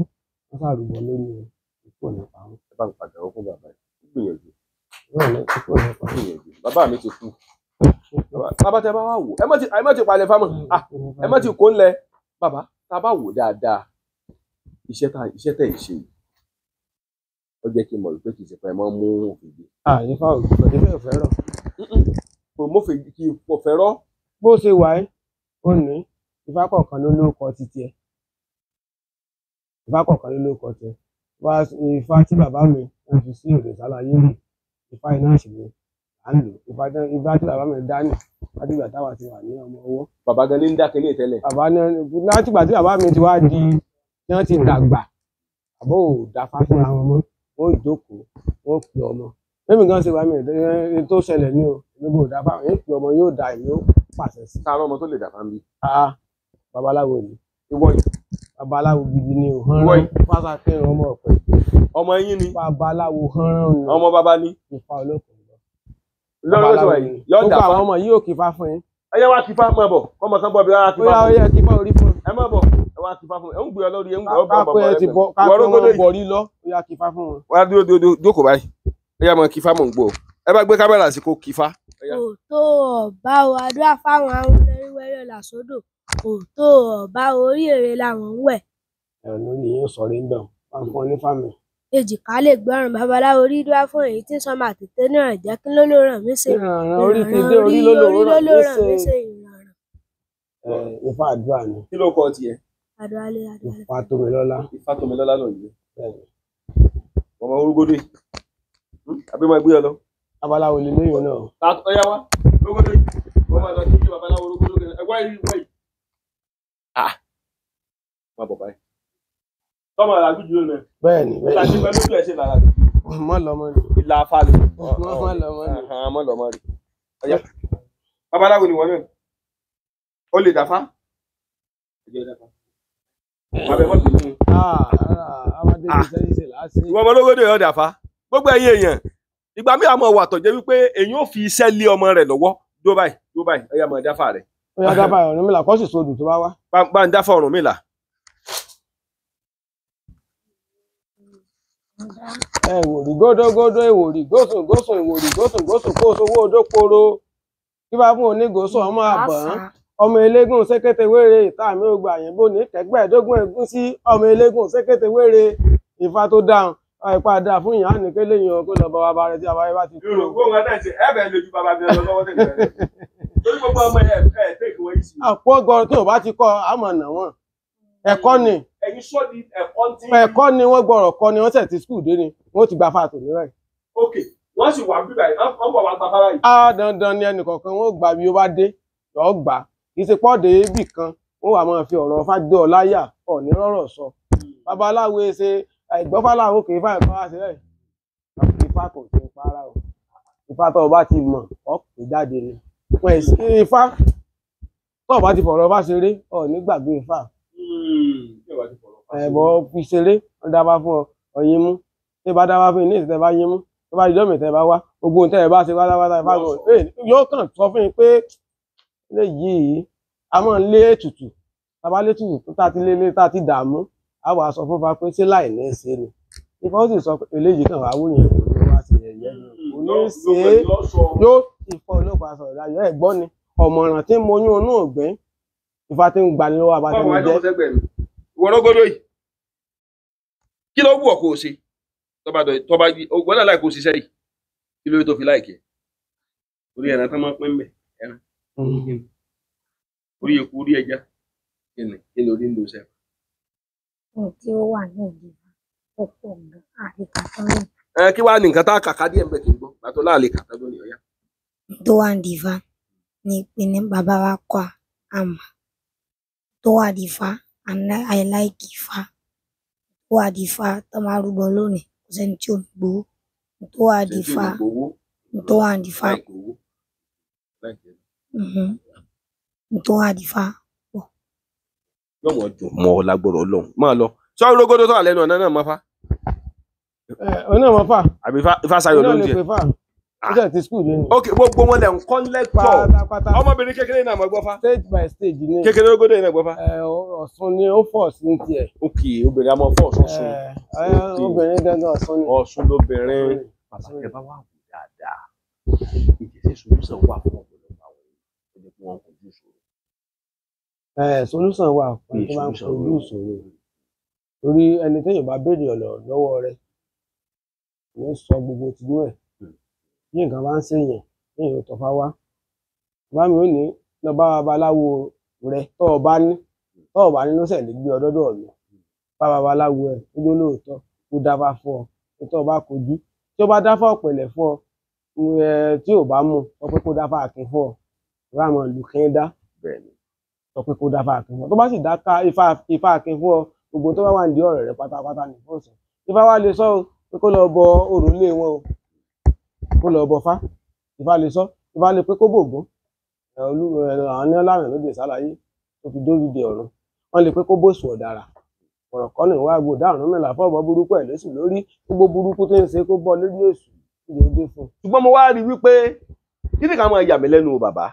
wọ́n ṣàrùbọ lórí wọn ikú ò ní pa wọ́n. Ẹ bá ń padà ó fún bàbá yìí. Gbìyànjú. Ikú ò ní pa wọ́n. Gbìyànjú. Bàbá mi ti kú. Bàbá tẹ bá wà wò ẹ má ti palẹ̀ fámọ̀ ẹ má ti kó ńlẹ̀. Bàbá tá a bá wò dáadáa iṣẹ́ tẹ̀ ń ṣe yìí ó jẹ́ kí n mọ̀ wípé kì í ṣe pé ẹ máa ń mú òfin gbé. Ifá ò ìfẹ́ ò fẹ́ràn. Kò mófin kì í kò fẹ́rọ́. Bó ṣe wà ẹ́ ó ní Ifá kọ̀ọ̀kan ló lórúkọ titi ẹ̀. Ifá kọ̀ọ̀kan ló lórúkọ tiẹ̀. Wá Ifá tí bàbá mi ń fi sí òde sáláyé rè Ifá iná sì ni à ń lò. Ifá tí bàbá mi dá nì látìgbà táwa ti wà ní ọmọ ọwọ́. Bàbá gan ni ń dá kinní tẹ́lẹ̀. Bàbá ní látìgbà tí bàbá mi ti wá di tí wọ́n ti dàgbà àbó ò dáfá fúnra wọn mọ́ wọ́n jókòó wọ́n pè ọmọ. Lẹ́mi gan ṣe wà mí tó ṣẹlẹ̀ ní o èmi kò dáfá èmi pè ọmọ yóò da èmi ó pàṣẹ sí. Sáárọ̀ ọmọ tó lè dàfá ń bí. Babaláwo ni. Ìwọ yìí. Babaláwo gidi ni o. Ìwọ yìí. Fásákẹ́rùn ọmọ ọ̀pẹ. Ọmọ yín ni. Babaláwo hánrán ni. Ọmọ bàbá ni. Ifá olókùn lọ. Lọ́wọ́ tó wà yìí. Yọ Gbogbo dàfá. àwọn ọmọ yìí ò kí ifá fún yín. Ẹ yẹ wá kífá máa bọ̀ kọ́mọ kan bọ̀ bí wá kífá Ó yá ó fún mi. yẹ kífá orí fún. Ẹ má bọ̀ ẹ wá kífá fún mi. Ẹ ń gbé ọ lórí ẹ ń gbé ọ bọ̀ bọ̀ Kápẹ́ ti bọ kápẹ́ wọn bọ̀rí lọ ó yá kífá fún wọn. Wá dúró dúró jókòó báyìí. Ẹ yá mọ kífá mọ̀ ń gbọ́. Ẹ bá gbé kámẹ́rà sí kó kífá. Òótọ́ ọ̀bá o àdúrà fáwọn àwọn olóríwẹ́rẹ́ làsódò òótọ́ ọ̀bá orí ère làwọn ń wẹ̀. Ẹ̀rọ lórí yín ó sọ̀rọ̀ ń bẹ̀ wọ́n fún ọ ní fámi. Èjìká lè gbọ́ràn babaláwo rí dúrà fún èyí tí sọmọ àtètè náà jẹ́ kí ló ló ràn mí ṣe. Ìrànràn orí ti dé orí ló ló ràn mí mí ṣe ṣe. ìrànràn. Ifá àdúrà ni. Kí ló kọ tiẹ̀? Àdúrà lé àdúrà. Ifá Tómilọ́lá. Ifá Tómilọ́lá ló ń jẹ́. Ọmọ orúgódé. Àbí máa gbé ọ lọ. Babaláwo lè léyìn náà. Ọ̀yá wa orúgódé. Wọ́n máa lọ sí babaláwo orúgódé. Ẹ wá yìí wá yìí. Má bọ̀ báyìí. Tọ́mọ àlàgbé jùlọ náà. Bẹ́ẹ̀ni Ìlà tí bẹ́ẹ̀ni. pẹ̀lú ojú ẹ̀ ṣe làlà jù. Mọ́ lọ́mọ ni. Ìlà afá ni. Mọ́ lọ́mọ ni. Mọ́ lọ́mọ ni. Ọ̀yá. Babaláwo ni wọ́n náà. Ó lè dàfá. Abẹ mọ́ bínú. Ìwọ ọmọ ológódé yóò dàfá. Gbogbo ẹ̀yin èèyàn. Ìgbà míì àmọ́ wà tó jẹ́ wípé èyàn ò fi iṣẹ́ lé ọmọ rẹ̀ lọ́wọ́. Dúró báyìí, dúró báyìí, ọ̀yá máa dáfà rẹ̀. Ó yá dáfà Ọ̀rúnmìlà kó sì sodù tó bá wá. Bá ń dáfà Ọ̀rúnmìlà. Ẹ̀wòrì gódógódó ìwòrì gósùn gósùn ìwòrì gósùn gósùn kó sowó odó poro. Kí bá fún onígòsùn ọmọ àbọ̀n Ọmọ eléégún sékété wéré ìta mi ò gbà yín bó ní kẹgbẹ́ẹ̀dógún ẹ̀gún sí ọmọ eléégún sékété wéré. Ifá tó dáhùn ipa dáa fún ìyá nìkélé yìí kó lọ bá wa bá rẹ tí a bá rẹ bá ti kú. Yorùbá wọn náà ti ẹ bẹ́ẹ̀ lójú bàbá mi lọ lọ́wọ́ tẹ̀lé rẹ̀. Torí gbogbo ọmọ ẹ ẹ tẹ̀kì wọ́n yìí sí. Àpò ọgọrùn tí ò bá ti kọ àmọ̀ nà wọ́n. Ẹ̀kọ́ ni. Ẹ̀yin sọ di ẹ̀kọ́ tí. Ẹ̀kọ́ ni wọ́n gbọ́rọ̀ kọ́ ni wọ́n sẹ̀ ti skul dé ni wọ́n ti gba fáàtò ní báyìí. Ok, wọ́n sì wà bíbá yìí, wọ́n bọ̀ wá gba fára yìí. Á dandan ni ẹnìkọ̀ọ̀kan wọ́n gbà bí ó bá dé lọ́ọ́ gbà kì í ṣe pọ́ọ̀dé ibì kan wọ́n wà máa fi ọ̀rọ̀ fá gbé ọ láyà ọ̀ ní rọ́rọ̀ sọ. Babaláwo ṣe àìgbọ́fáláwo kì í fà ẹ̀kọ́ wá sílẹ̀. Ifá kò tó para o. Ifá tó o bá ti mọ̀ ọ́ pè jáde ni. Ifá tó o bá ti fọ̀rọ̀ bá ṣeré ọ̀ ní gbàgbé ifá. Ẹ̀bọ̀ fi ṣeré wọ́n dábàá fún ọ ọ̀yin mú. Tí bá dábàá fún yín ní ìsìtẹ́ bá yín mú. Tó bá dijọ́ mi tẹ́ bá wá gbogbo ohun tẹ́ ẹ bá ṣe pátápátá ifá gan. Yóò kàn sọ fún yín pé léyìí a máa ń lé ètùtù. Tá a bá lé ètùtù tá a ti lé lé tá a ti dààmú. A wàá sọ fún fa pé ṣé láì ní í ṣe ni. Ifá ó sì sọ pé eléyìí kàn wá wúyẹn òun wá sí ẹ̀yẹ ni kò ní í ṣe é. Yóò Ifá olóòpá sọ̀rọ̀ láyọ̀ ẹ̀ gbọ́ ni ọ̀mọ̀ràn tí mo yún inú ọ̀gbìn Ifá tí ń gbani lọ́wọ́ abatẹnijẹ́. Ìwọ rọ́gọ́dọ̀ yìí kí ló wù ọ́ kó o ṣe tọ́ba ògbọ́n náà láì kó o ṣiṣẹ́ yìí kí ló tó fi láìkẹ́ orí ẹran tán máa ń pín bẹ̀ ẹran orí eku orí ẹja kí ni orí ń lo sẹ́fà. Ohun tí ó wà ní ìdí ó pọ̀ gan àti kàtọ́ lónìí. Ẹ kí wàá ní nǹkan tá a kàkà díẹ̀ ń bẹ̀ kí n gbọ́ gbàtọ́ láàlè kàtà lónìí ọ̀yá. Tó wà ní Ifá ni pé ní bàbá wa kọ́ àmà tó wà ní Ifá and I like Ifá. Tó wà ní Ifá tó máa rúbọ lónìí kò sẹ́ni tí ò ní gbowó. Tó wà ní Ifá tó wà ní Ifá tó wà ní Ifá pọ̀. Yọ̀mọ̀ dùn mọ́ ọ lágbọ̀rọ̀ Ọlọ́run máa lọ sọ rógódó tó wà lẹ́nu ọ̀nà náà mọ́ fa. Oní ọmọ fà. Àbí Ifá Sayọ̀ ló ń jẹ. Ó ti skul dé ni. Ok, gbogbo wọn lẹ ń kọ́ lẹ́kọ̀ọ́. Ọmọbìnrin kékeré náà mọ̀ gbọ́ fa. Stage by stage ni. Kékeré rógódó yìí náà gbọ́ fa. Ọ̀ṣun ni ó fọ̀ sí ní tiẹ̀. Ok, obìnrin a máa fọ̀ Ọ̀ṣun. Obìnrin dandan Ọ̀ṣun ni. Ọ̀ṣun lóbìnrin. Bàbá ẹ bá wà wò dáadáa. Ìjẹ́sẹ̀ solution wà fún ọ̀pọ̀lọpọ̀ àwọn èèyàn tó jẹ́ pé wọ́n kojú ìṣòro. Solution wà fún tó bá ń kojú ìṣòro. Torí ẹni téèyàn bá béèrè ọ̀nà lọ́wọ́ rẹ̀ ní sọ gbogbo tinú ẹ̀. Bí nǹkan bá ń ṣèyàn téèyàn tọ́fá wá. Bàbá mi ò ní lọ bá babaláwo rẹ tọ́ ọ bá ní tọ́ ọ bá ní ló ṣẹ̀ lè gbé ọ dọ́dọ̀ mi. Bá babaláwo ẹ tó jó lóòótọ́ kó dáfá fún ọ tó o bá kojú. Tí ó bá dáfá ọ̀pẹ̀lẹ̀ fún ọ tí ò bá mú sọ pé kó dáfá àkín fún ọ. Ìwà àmọ́ ìlú kí ń dá sọ pé kó dáfá àkín fún ọ. Tó bá sì dá ifá àkín fún ọ gbogbo tó bá wà ní ọ̀rọ̀ rẹ pátápátá ní fún ọ̀sán. Ifá wa lè sọ pé kó lọ bọ òrùlé wọn o kó lọ bọ fá. Ifá lè sọ Ifá lè pé kó bògún àwọn ní ọlànà lóde ìsàlàyé tó fi dórí de ọ̀run. Wọ́n lè pé kó bòsùn ọ̀dàrà ọ̀rọ̀ kọ́ ní ìwà àgbò dárùn mẹ́la fọ́ọ̀bọ burúkú ẹ̀ lóṣù lórí gbogbo burúkú tó ń ṣe kó bọ́ lórí èṣù ìdè òde fún. Ṣùgbọ́n mo wá rí wípé kí ni ká máa yà mí lẹ́nu o bàbá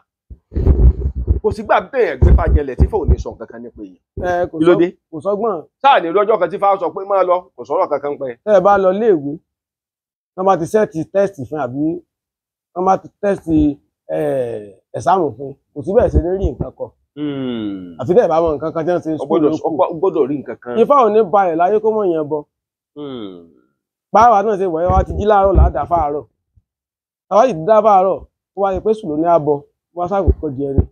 kò sígbà téèyàn gbé fàjẹlẹ̀ tí fóònù sọ nǹkan kan nípa èèyàn. Kí ló dé? Kò sọ́gbọ́n. Sáà ní lọ́jọ́ kan tí fáwọn sọ pé máa lọ kò sọ̀rọ̀ kankan pẹ́. Tẹ́ ẹ bá lọ léèwé wọ́n bá ti sẹ́ẹ̀tì tẹ́sì fún àbí wọ́n bá ti tẹ́sì ẹ̀sáàmù fún kò síbẹ̀ ṣe ní rí nǹkan kọ. Àfi tẹ́ ẹ bá mọ nǹkan kan tí wọ́n ṣe sùkúl lóko. Ó gbọ́dọ̀ rí nǹkan kan. Ifá ò ní balẹ̀ láyé kó mọ̀ yẹn bọ. Báwa náà ṣe wọ̀nyẹn wá ti jí láàárọ̀ làádá fáàárọ̀. Àwa sì ti dá fáàárọ̀ ó wá ṣe pé sùn ló ní abọ wọ́n ṣàkókò di ẹni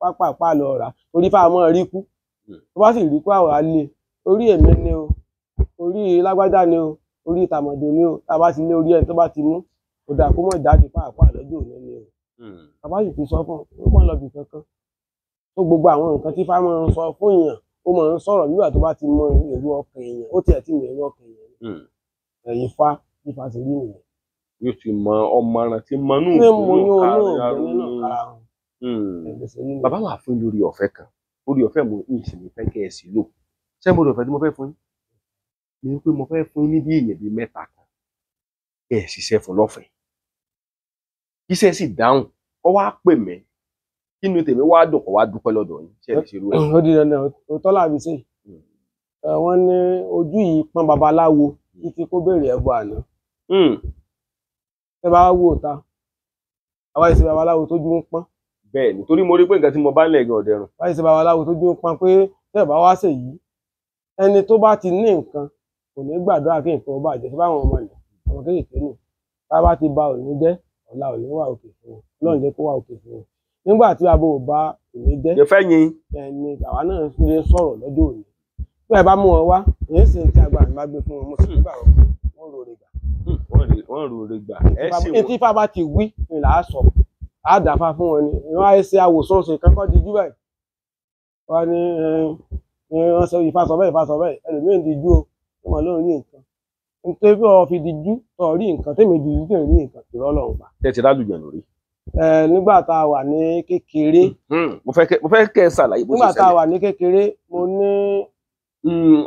pápápá lọ rà orí fáwọn rí kú tó bá sì rí kú àwọn alẹ orí èmi ni o orí lágbájá ni o orí tàmọ̀dò ni o tá a bá ti lé orí ẹni tó bá ti mú kò dáa kó mọ̀ jáde pàápàá lọ́jọ́ òní ni o tá a bá sì ti sọ fún un ó mọ̀ lọ bì kankan tó gbogbo àwọn nǹkan tí fáwọn ń sọ fún èèyàn ó mọ̀ ń sọ̀rọ̀ nígbà tó bá ti mọ èrò ọkàn èèyàn ó tiẹ̀ ti mọ èrò ọkàn èèyàn ẹ̀yìn Ifá Ifá ti rí nìyẹn. Yóò ti mọ ọmọràn tí mọnú ìgbónú. Bàbá wà fún lórí ọ̀fẹ́ kan orí ọ̀fẹ́ mo ní ìsinmi fẹ́ kẹ́ ẹ sí lò ṣé mo rí ọ̀fẹ́ tí mo fẹ́ fún yín ni pé mo fẹ́ fún yín ní bí èèyàn bíi mẹ́ta kan kẹ́ ẹ ṣiṣẹ́ fún lọ́fẹ̀ẹ́ iṣẹ́ sì dáhùn kó wá pè mí kí inú tèmi wá dùn kó wá dúpẹ́ lọ́dọ̀ yín ṣe lè ṣerú ẹ̀. Ó di dandan òótọ́ làbí ṣe wọ́n ní ojú yìí pọ́n babaláwo títí kó béèrè ẹbọ àná ẹ bá wò ta àwa ìṣe babaláwo tójú ń pọ́n. Bẹ́ẹ̀ ni, torí mo rí pé nǹkan tí mo bá ń lẹ̀ gan ọ̀dẹ̀rùn. Báyìí ṣe babaláwo tó dúró pan pé tẹ́ ẹ̀ bá wá ṣèyí, ẹni tó bá ti ní nǹkan kò ní gbàdúrà kí nǹkan ó bàjẹ́. Ṣé báwọn ọmọ ilẹ̀ àwọn kéékèèké nù, tá a bá ti ba òní jẹ́, ọ̀la òní wà òkè fún wọn. Ọlọ́run jẹ́ kó wà òkè fún wọn. Nígbà tí abo ò bá òní jẹ́, Ẹ fẹ́ yin. ẹni àwa náà lè sọ̀rọ̀ lọ́jọ́ òní. Bí ẹ bá mú wọn wá, èyí sì ń tí agbára mi bá gbé fún wọn, mo sì nígbà wọn pé wọ́n rò rè gbà. Wọ́n rò rè gbà. Ẹ sì Etí ifá bá ti wí ni là á sọ. Á dàfa fún wọn ni. Wọ́n á ṣe àwòsàn ṣe kankan di jú báyìí. Wọ́n á ní wọ́n sọ ifá sọ bẹ́ẹ̀, ifá sọ bẹ́ẹ̀, ẹlòmíràn di jú o, wọ́n mọ̀ lóun rí nǹkan. Nítorí pé ọ fi di jú, tọ́ rí nǹkan, tèmi di jú, tèmi rí nǹkan, irọ́ lọ́hùn pa. Tẹ́ ti rálùjọ̀nù rí. Nígbà tá a wà ní kékeré. Mo fẹ́ kẹ́ ẹ ṣàlàyé bó ṣe ṣẹlẹ̀. Nígbà tá a wà ní kékeré, mo ní.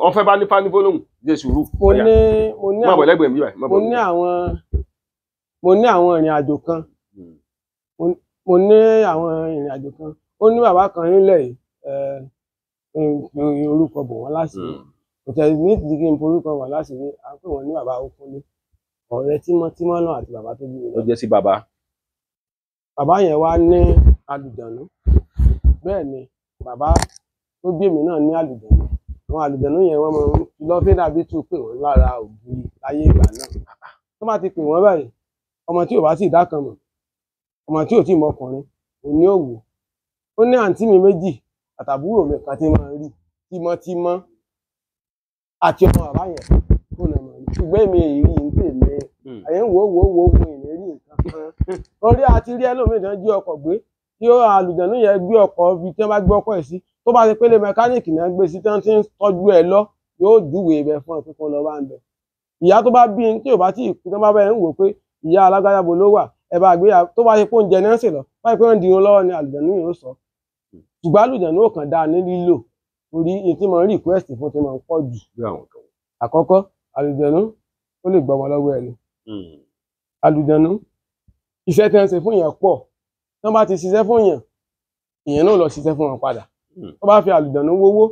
Wọ́n fẹ́ bá ní fánífólóhùn jẹ́ sùúrù. Mo ní má bọ̀ lẹ́gbẹ̀ẹ́ mi báyìí. Mo ní àwọn ìrìn àjò kan. Mo ní àwọn ìrìn àjò kan. Ó ní bàbá kan nílẹ̀ yìí, orúkọ bò wọ́n láṣìírí. Kò tẹ̀ ní ìdí kí n forúkọ wọ́n láṣìírí, à ń pè wọ́n ní bàbá Òkúnlé. Ọ̀rẹ́ tímọ́tímọ́ náà àti bàbá tó bí mi lọ. Ó jẹ́ sí bàbá. Bàbá yẹn wá ní àlùjànnú. Bẹ́ẹ̀ ni bàbá tó bí èmi náà ní àlùjànnú. Àwọn àlùjànnú yẹn wọ́n máa ń fi lọ́fíńdà bí tù pè wọ́n lára ògiri láyé ìgbà náà. Tó bá ti pè wọ́n báyìí, ọmọ tí ò bá sì dá kan mọ̀, ọmọ tí ò tí ì mọ ọkùnrin, òní ò wò. Ó ní àǹtí mi méjì àtàbúrò mi kan tí máa ń rí tímọ́tímọ́ àti ọmọ bàbá yẹn kó nà mọ̀ rí. Ṣùgbọ́n èmi èyí rí ń pè mí. Àyẹ̀ ń wò wò wò wò ìní rí nǹkan kan. Torí a ti rí ẹlòmíì tán jí ọkọ̀ gbé, tí ó àlùjànnú yẹn gbé ọkọ̀ ibi tí wọ́n bá gbé ọkọ̀ ẹ̀ sí. Tó bá ti pélé mẹkáníìkì náà gbé sí tí wọ́n ti ń tọ́jú ẹ lọ, yóò júwèé ibẹ̀ fún ẹ pé kó lọ bá ń bẹ̀. Ìyá tó bá bí tí ò bá tí ì kú, tó bá bẹ́ẹ̀ ń wò pé ìyá alágbájábo ló wà, ẹ bá gbé tó bá ṣe pé oúnjẹ náà ń sè lọ, báyìí pé wọ́n ń dirun lọ́wọ́ ni àlùjànnú yẹn ó sọ. Ṣùgbọ́n àlùjànnú ò kàn dáa ní lílò torí èyí tí mo ń request fún ti máa ń pọ̀ jù. Àkọ́kọ́, àlùjànnú ó lè gbọmọ lọ́wọ́ ẹni. Àlùjànnú iṣẹ́ tí wọ́n ṣe fún yẹn pọ̀. Tí wọ́n bá ti ṣiṣẹ́ fún yẹn, èèyàn náà lọ ṣiṣẹ́ fún wọn padà. Tó bá fi àlùjànnú wówó,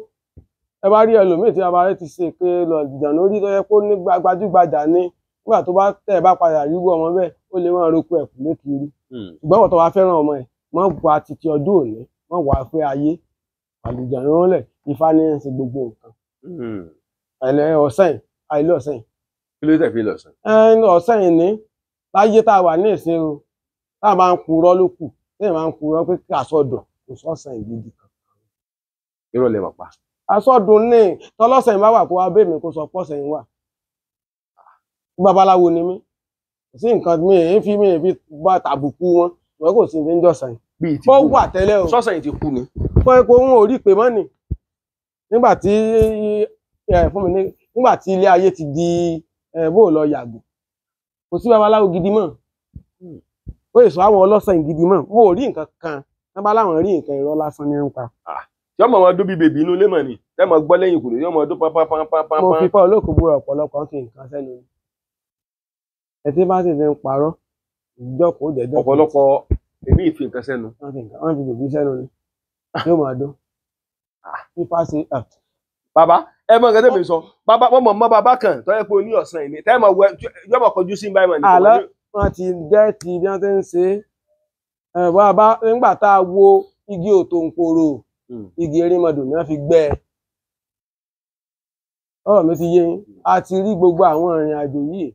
ẹ bá rí ẹlòmíì tí bàbá rẹ̀ ti ṣe pé lọ àlùjànnú rí tó yẹ kó ní gbajúgbajà ní, nígbà tó bá tẹ̀ bá padà rí ọmọ bẹ́ẹ̀, ó lè máa roko ẹ̀kú lékiri. Ṣùgbọ́n ọ̀tọ̀ wa fẹ́ràn ọmọ ẹ̀, má wá títí ọdún òní, má wá pé ayé àlùjànnú lẹ̀, Ifá ní ń ṣe gbogbo nǹkan. Ẹ̀lẹ́ ọ̀sán yìí, àìlú ọ̀sán yìí. Kí ló tẹ̀ fi lọ sàn? Ọ̀sán yìí ní láyé tá a wà ní ìsìn o, tá a máa ń purọ́ ló kù, tá a máa ń purọ́ pé kí àsọdùn kò sọ̀sán ìgidì kan. Irọ́ lẹ mà pa. Àsọdùn ní tọlọ́sàn yìí bá wà kó wá bẹ́ẹ̀ mi kó sọ pọ́sẹ̀ yìí wà. Babaláwo ni mí, kò sí nǹkan mi èé fi mi èé fi bá tàbùkù wọn, ṣùgbọ́n kò sí ní jọ̀sán yìí. Bíi ti Ó kú. wà tẹ́lẹ̀ o. Sọ́sàn yìí ti kú ni. Fún epo wọn ò rí pé mọ́ ni. Nígbà tí fún mi ní nígbà tí ilé ayé ti di bó lọ yàgò, kò sí babaláwo gidi mọ́. Ó lè sọ àwọn ọlọ́sàn gidi mọ́, wọn ò rí nǹkan kan, wọ́n bá láwọn rí nǹkan irọ́ lásán ní ń pa. Yọ́mọ̀ wọn dún bí bèbí inú ilé mọ̀ ni, tẹ́ mọ̀ gbọ́ lẹ́yìn kùnú, yọ́mọ̀ dún pánpánpánpánpán. Mo fi fọ́ olóko búra ọ̀pọ̀lọpọ̀ ń fi nǹkan sẹ́nu ni. Ẹ tí bá sì ti ń parọ́, ìjọkòó jẹ́jọ́. Ọ̀pọ̀lọpọ̀ èmi ìfi nǹkan sẹ́nu. Wọ́n fi bèbí sẹ́nu ni, yóò máa dún. Fífa ṣe. Bàbá ẹ mọ nǹkan tẹ́mi sọ, bàbá wọ́n mọ̀ mọ́ bàbá kan tó yẹ pé oní ọ̀sán yìí ni, tẹ́ mọ̀ wẹ yọ́mọ̀ kọjú sí báyìí mọ̀ ní. Àlọ́ wọn ti gẹ́ẹ̀tì bí wọ́n ti ń ṣe é. Bàbá nígbà tá a wo igi òtòǹkòrò, igi erémọdò ni wọ́n fi gbẹ́ ẹ. Ọ̀rọ̀ mi ti yé yín, a ti rí gbogbo àwọn ìrìn àjò yìí.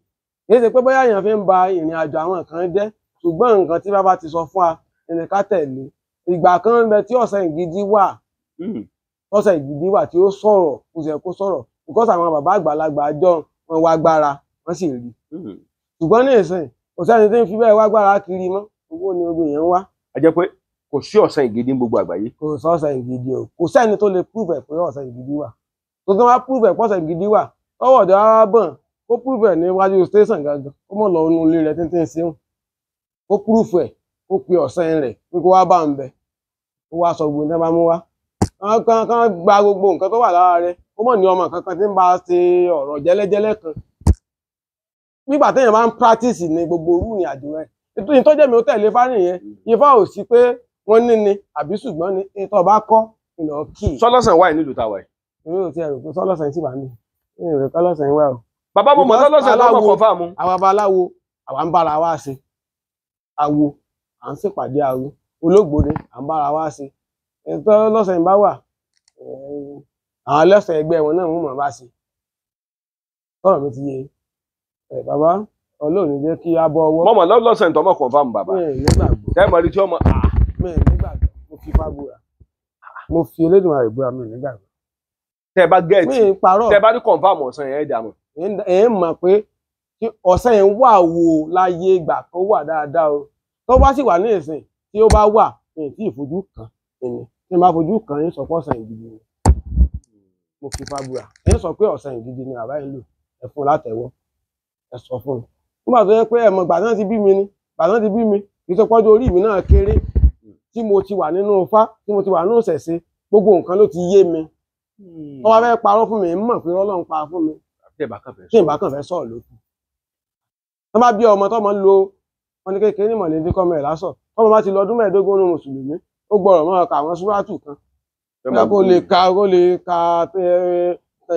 Kì í ṣe pé bóyá èèyàn fi ń ba ìrìn àjò àwọn kan jẹ́, ṣùgbọ́n nǹkan tí bàbá ti sọ fún wa ẹni ká tẹ̀lé. Ìgbà kan ń bẹ tí ọ̀sán ìgidi wà, ọ̀sán ìgidi wà tí ó sọ̀rọ̀, kò sì yẹ kó sọ̀rọ̀. Because àwọn bàbá àgbàlagbà jọ wọn wá gbára, wọ́n sì rí. Ṣùgbọ́n ní ìsìn, kò sẹ́ni tí ń fi bẹ́ẹ̀ wá gbára kiri mọ́, owó ni gbogbo èèyàn ń wá. A jẹ́ pé kò sí ọ̀sán ìgidi ní gbogbo àgbáyé. Kò sí ọ̀sán ìgidi o, kò sẹ́ni tó lè prove ẹ̀ pé ọ̀sán ìgidi wà. Tó tó wá prove ẹ̀ pé ọ̀sán ìgidi wà, tọ́wọ́ ọ̀dọ̀ á bọ̀n, kó prove ẹ̀ níwájú station gangan, kó mọ̀ lọ inú ilé rẹ̀ tí ń ṣeun. Kó prove ẹ̀, kó pe ọ̀sán rẹ̀ pé kó wá bá ń bẹ̀, kó wá sọ gbogbo nǹkan bá mú wá. Kán gba gbogbo nǹkan tó wà lára rẹ̀, kó mọ̀ ní ọmọ kankan tí ń bá ṣe ọ̀rọ̀ jẹ́lẹ́jẹ́lẹ́ kan. Nígbà téèyàn bá ń practice ní gbogbo orú ìrìn àjò rẹ̀. Ìtọ́jẹ́ mi ó tẹ̀lé Ifá nìyẹn. Ifá ò sí pé wọ́n ní ni àbí ṣùgbọ́n ni ìtọ́ bá kọ́ ìnà kì í. Sọ́lọ́sàn wà nílùú táwa yìí. Èmi ò tiẹ̀ rò pé sọ́lọ́sàn sì wà ní. Èmi ò rò pé sọ́lọ́sàn wà o. Bàbá mo mọ̀ sọ́lọ́sàn lọ́mọ confirm. Àwa babaláwo, àwa ń bára wa ṣe. Awo, à ń ṣèpàdé awo. Olóògbóni à ń bára wa ṣe. Ẹ̀tọ́ lọ́sẹ̀ ń bá wà, àwọn lọ́sẹ̀ ẹgbẹ́ wọn náà wọ́n mọ̀ bá ṣe. Tọ́rọ̀ mi ti yé ẹ bàbá, Ọlọ́run jẹ́ kí á bọ́ ọwọ́. Mọ̀mọ́ lọ́sẹ̀ tó mọ̀ confirm bàbá. Mi ì nígbàgbọ́. Tẹ́ mọ̀ rí tí ọmọ. Mi ì nígbàgbọ́, mo fi Ifá búra. Mo fi Elédùmarè búra, mi ì nígbàgbọ́. Tẹ́ bá gẹ̀ẹ́tì. Mi ì parọ́. Tẹ́ bá ní confirm ọ̀sán yẹn dà mọ̀. Ẹ̀ ń mọ̀ pé ọ̀sán yẹn wà wò láyé ìgbà tó wà dáadáa o. Tó bá sì wà ní ìsìn tí ó bá wà, mi ì tí ì fojú kàn ẹni. Tí n bá fojú kàn, ń sọ pé ọ̀sán yìí gidi ni. Mo fi Ifá búra. Ẹ̀ ń sọ pé ọ̀sán yìí gidi ni bàbá yìí lò. Ẹ fún un látẹ̀wọ́. Ẹ sọ fún un. Nígbà tó yẹ pé ẹ mọ̀ ìgbà náà ti bí mi ni, ìgbà náà ti bí mi, kì í sọ pọ́jú orí mi náà kéré tí mo ti wà nínú Ifá, tí mo ti wà nínú ìṣẹ̀ṣe, gbogbo nǹkan ló ti yé mi. Wọ́n bá fẹ́ parọ́ fún mi, ń mọ̀ pé Ọlọ́run pa fún mi. Tí ìbá kàn fẹ́ sọ̀rọ̀ ló kù. Wọ́n bá bí ọmọ tọ́mọ ń lo wọn ní kékeré ní mọ̀lẹ́bí kọ́mọ ẹ̀ lásọ̀. Tọ́mọ bá ti lọ ọdún 25 nínú Mùsùlùmí, ó gbọ́dọ̀ máa ka àwọn súrátù kan. Kó lè ka kó lè ka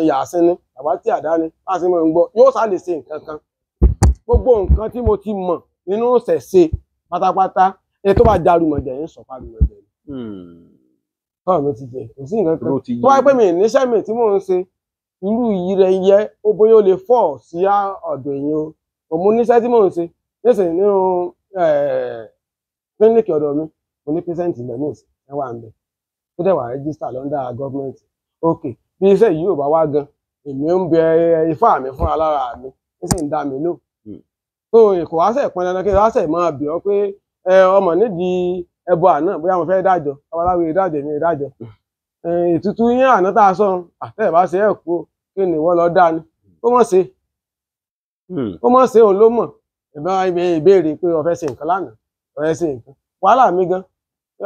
Yàsín ni, bàbá tí àdá ni, bá a ṣe máa ń gbọ́, yóò sá lè ṣe nǹkan kan. Gbogbo nǹkan tí mo ti mọ̀ nínú ìṣẹ̀ṣe pátápátá, ẹni tó bá jarumọ̀jẹ̀ ń sọ parumọ̀jẹ̀. Tọ́rọ̀ mi ti jẹ, kò sí nǹkan kan. Tó wáyé pé mi níṣẹ́ mi tí mò ń ṣe, irú iyì rẹ̀ yẹ, ó bóyá ó lè fọ̀ sí ọ̀dọ̀ èèyàn o. Kò mú níṣẹ́ tí mò ń ṣe. Nísìnyí nínú kílíníkì ọ̀dọ̀ mi, mo ní pẹ́sẹ́ǹtì ibẹ̀ ní ìsìn, ẹ wà ń bẹ̀. Ó dẹ̀ wà rẹ́gísítà lọ́ndà gọ́ọ̀mẹ̀ntì. Ok, bí iṣẹ́ yìí ò bá wá gan, èmi ń bẹ Ifá mi fúnra lára mi, ó sì ń dá mi lò. So kò wá sẹ̀ pọn dandan kí wá sẹ̀ máa bì ọ́ pé ọmọ nídìí ẹbọ àná bóyá mo fẹ́ dájọ́, babaláwo ìdájọ́ mi ìdájọ́. Ètùtù yín àná tá a sọ, àtẹ̀ bá ṣe ẹ̀ kú, kí ni ìwọ lọ dá ni? Ó mọ̀ ṣe. Ó mọ̀ ṣe òun ló mọ̀. Ìbá ìbéèrè pé ó fẹ́ ṣe nǹkan lánàá, ó fẹ́ ṣe nǹkan. Wàhálà mi gan,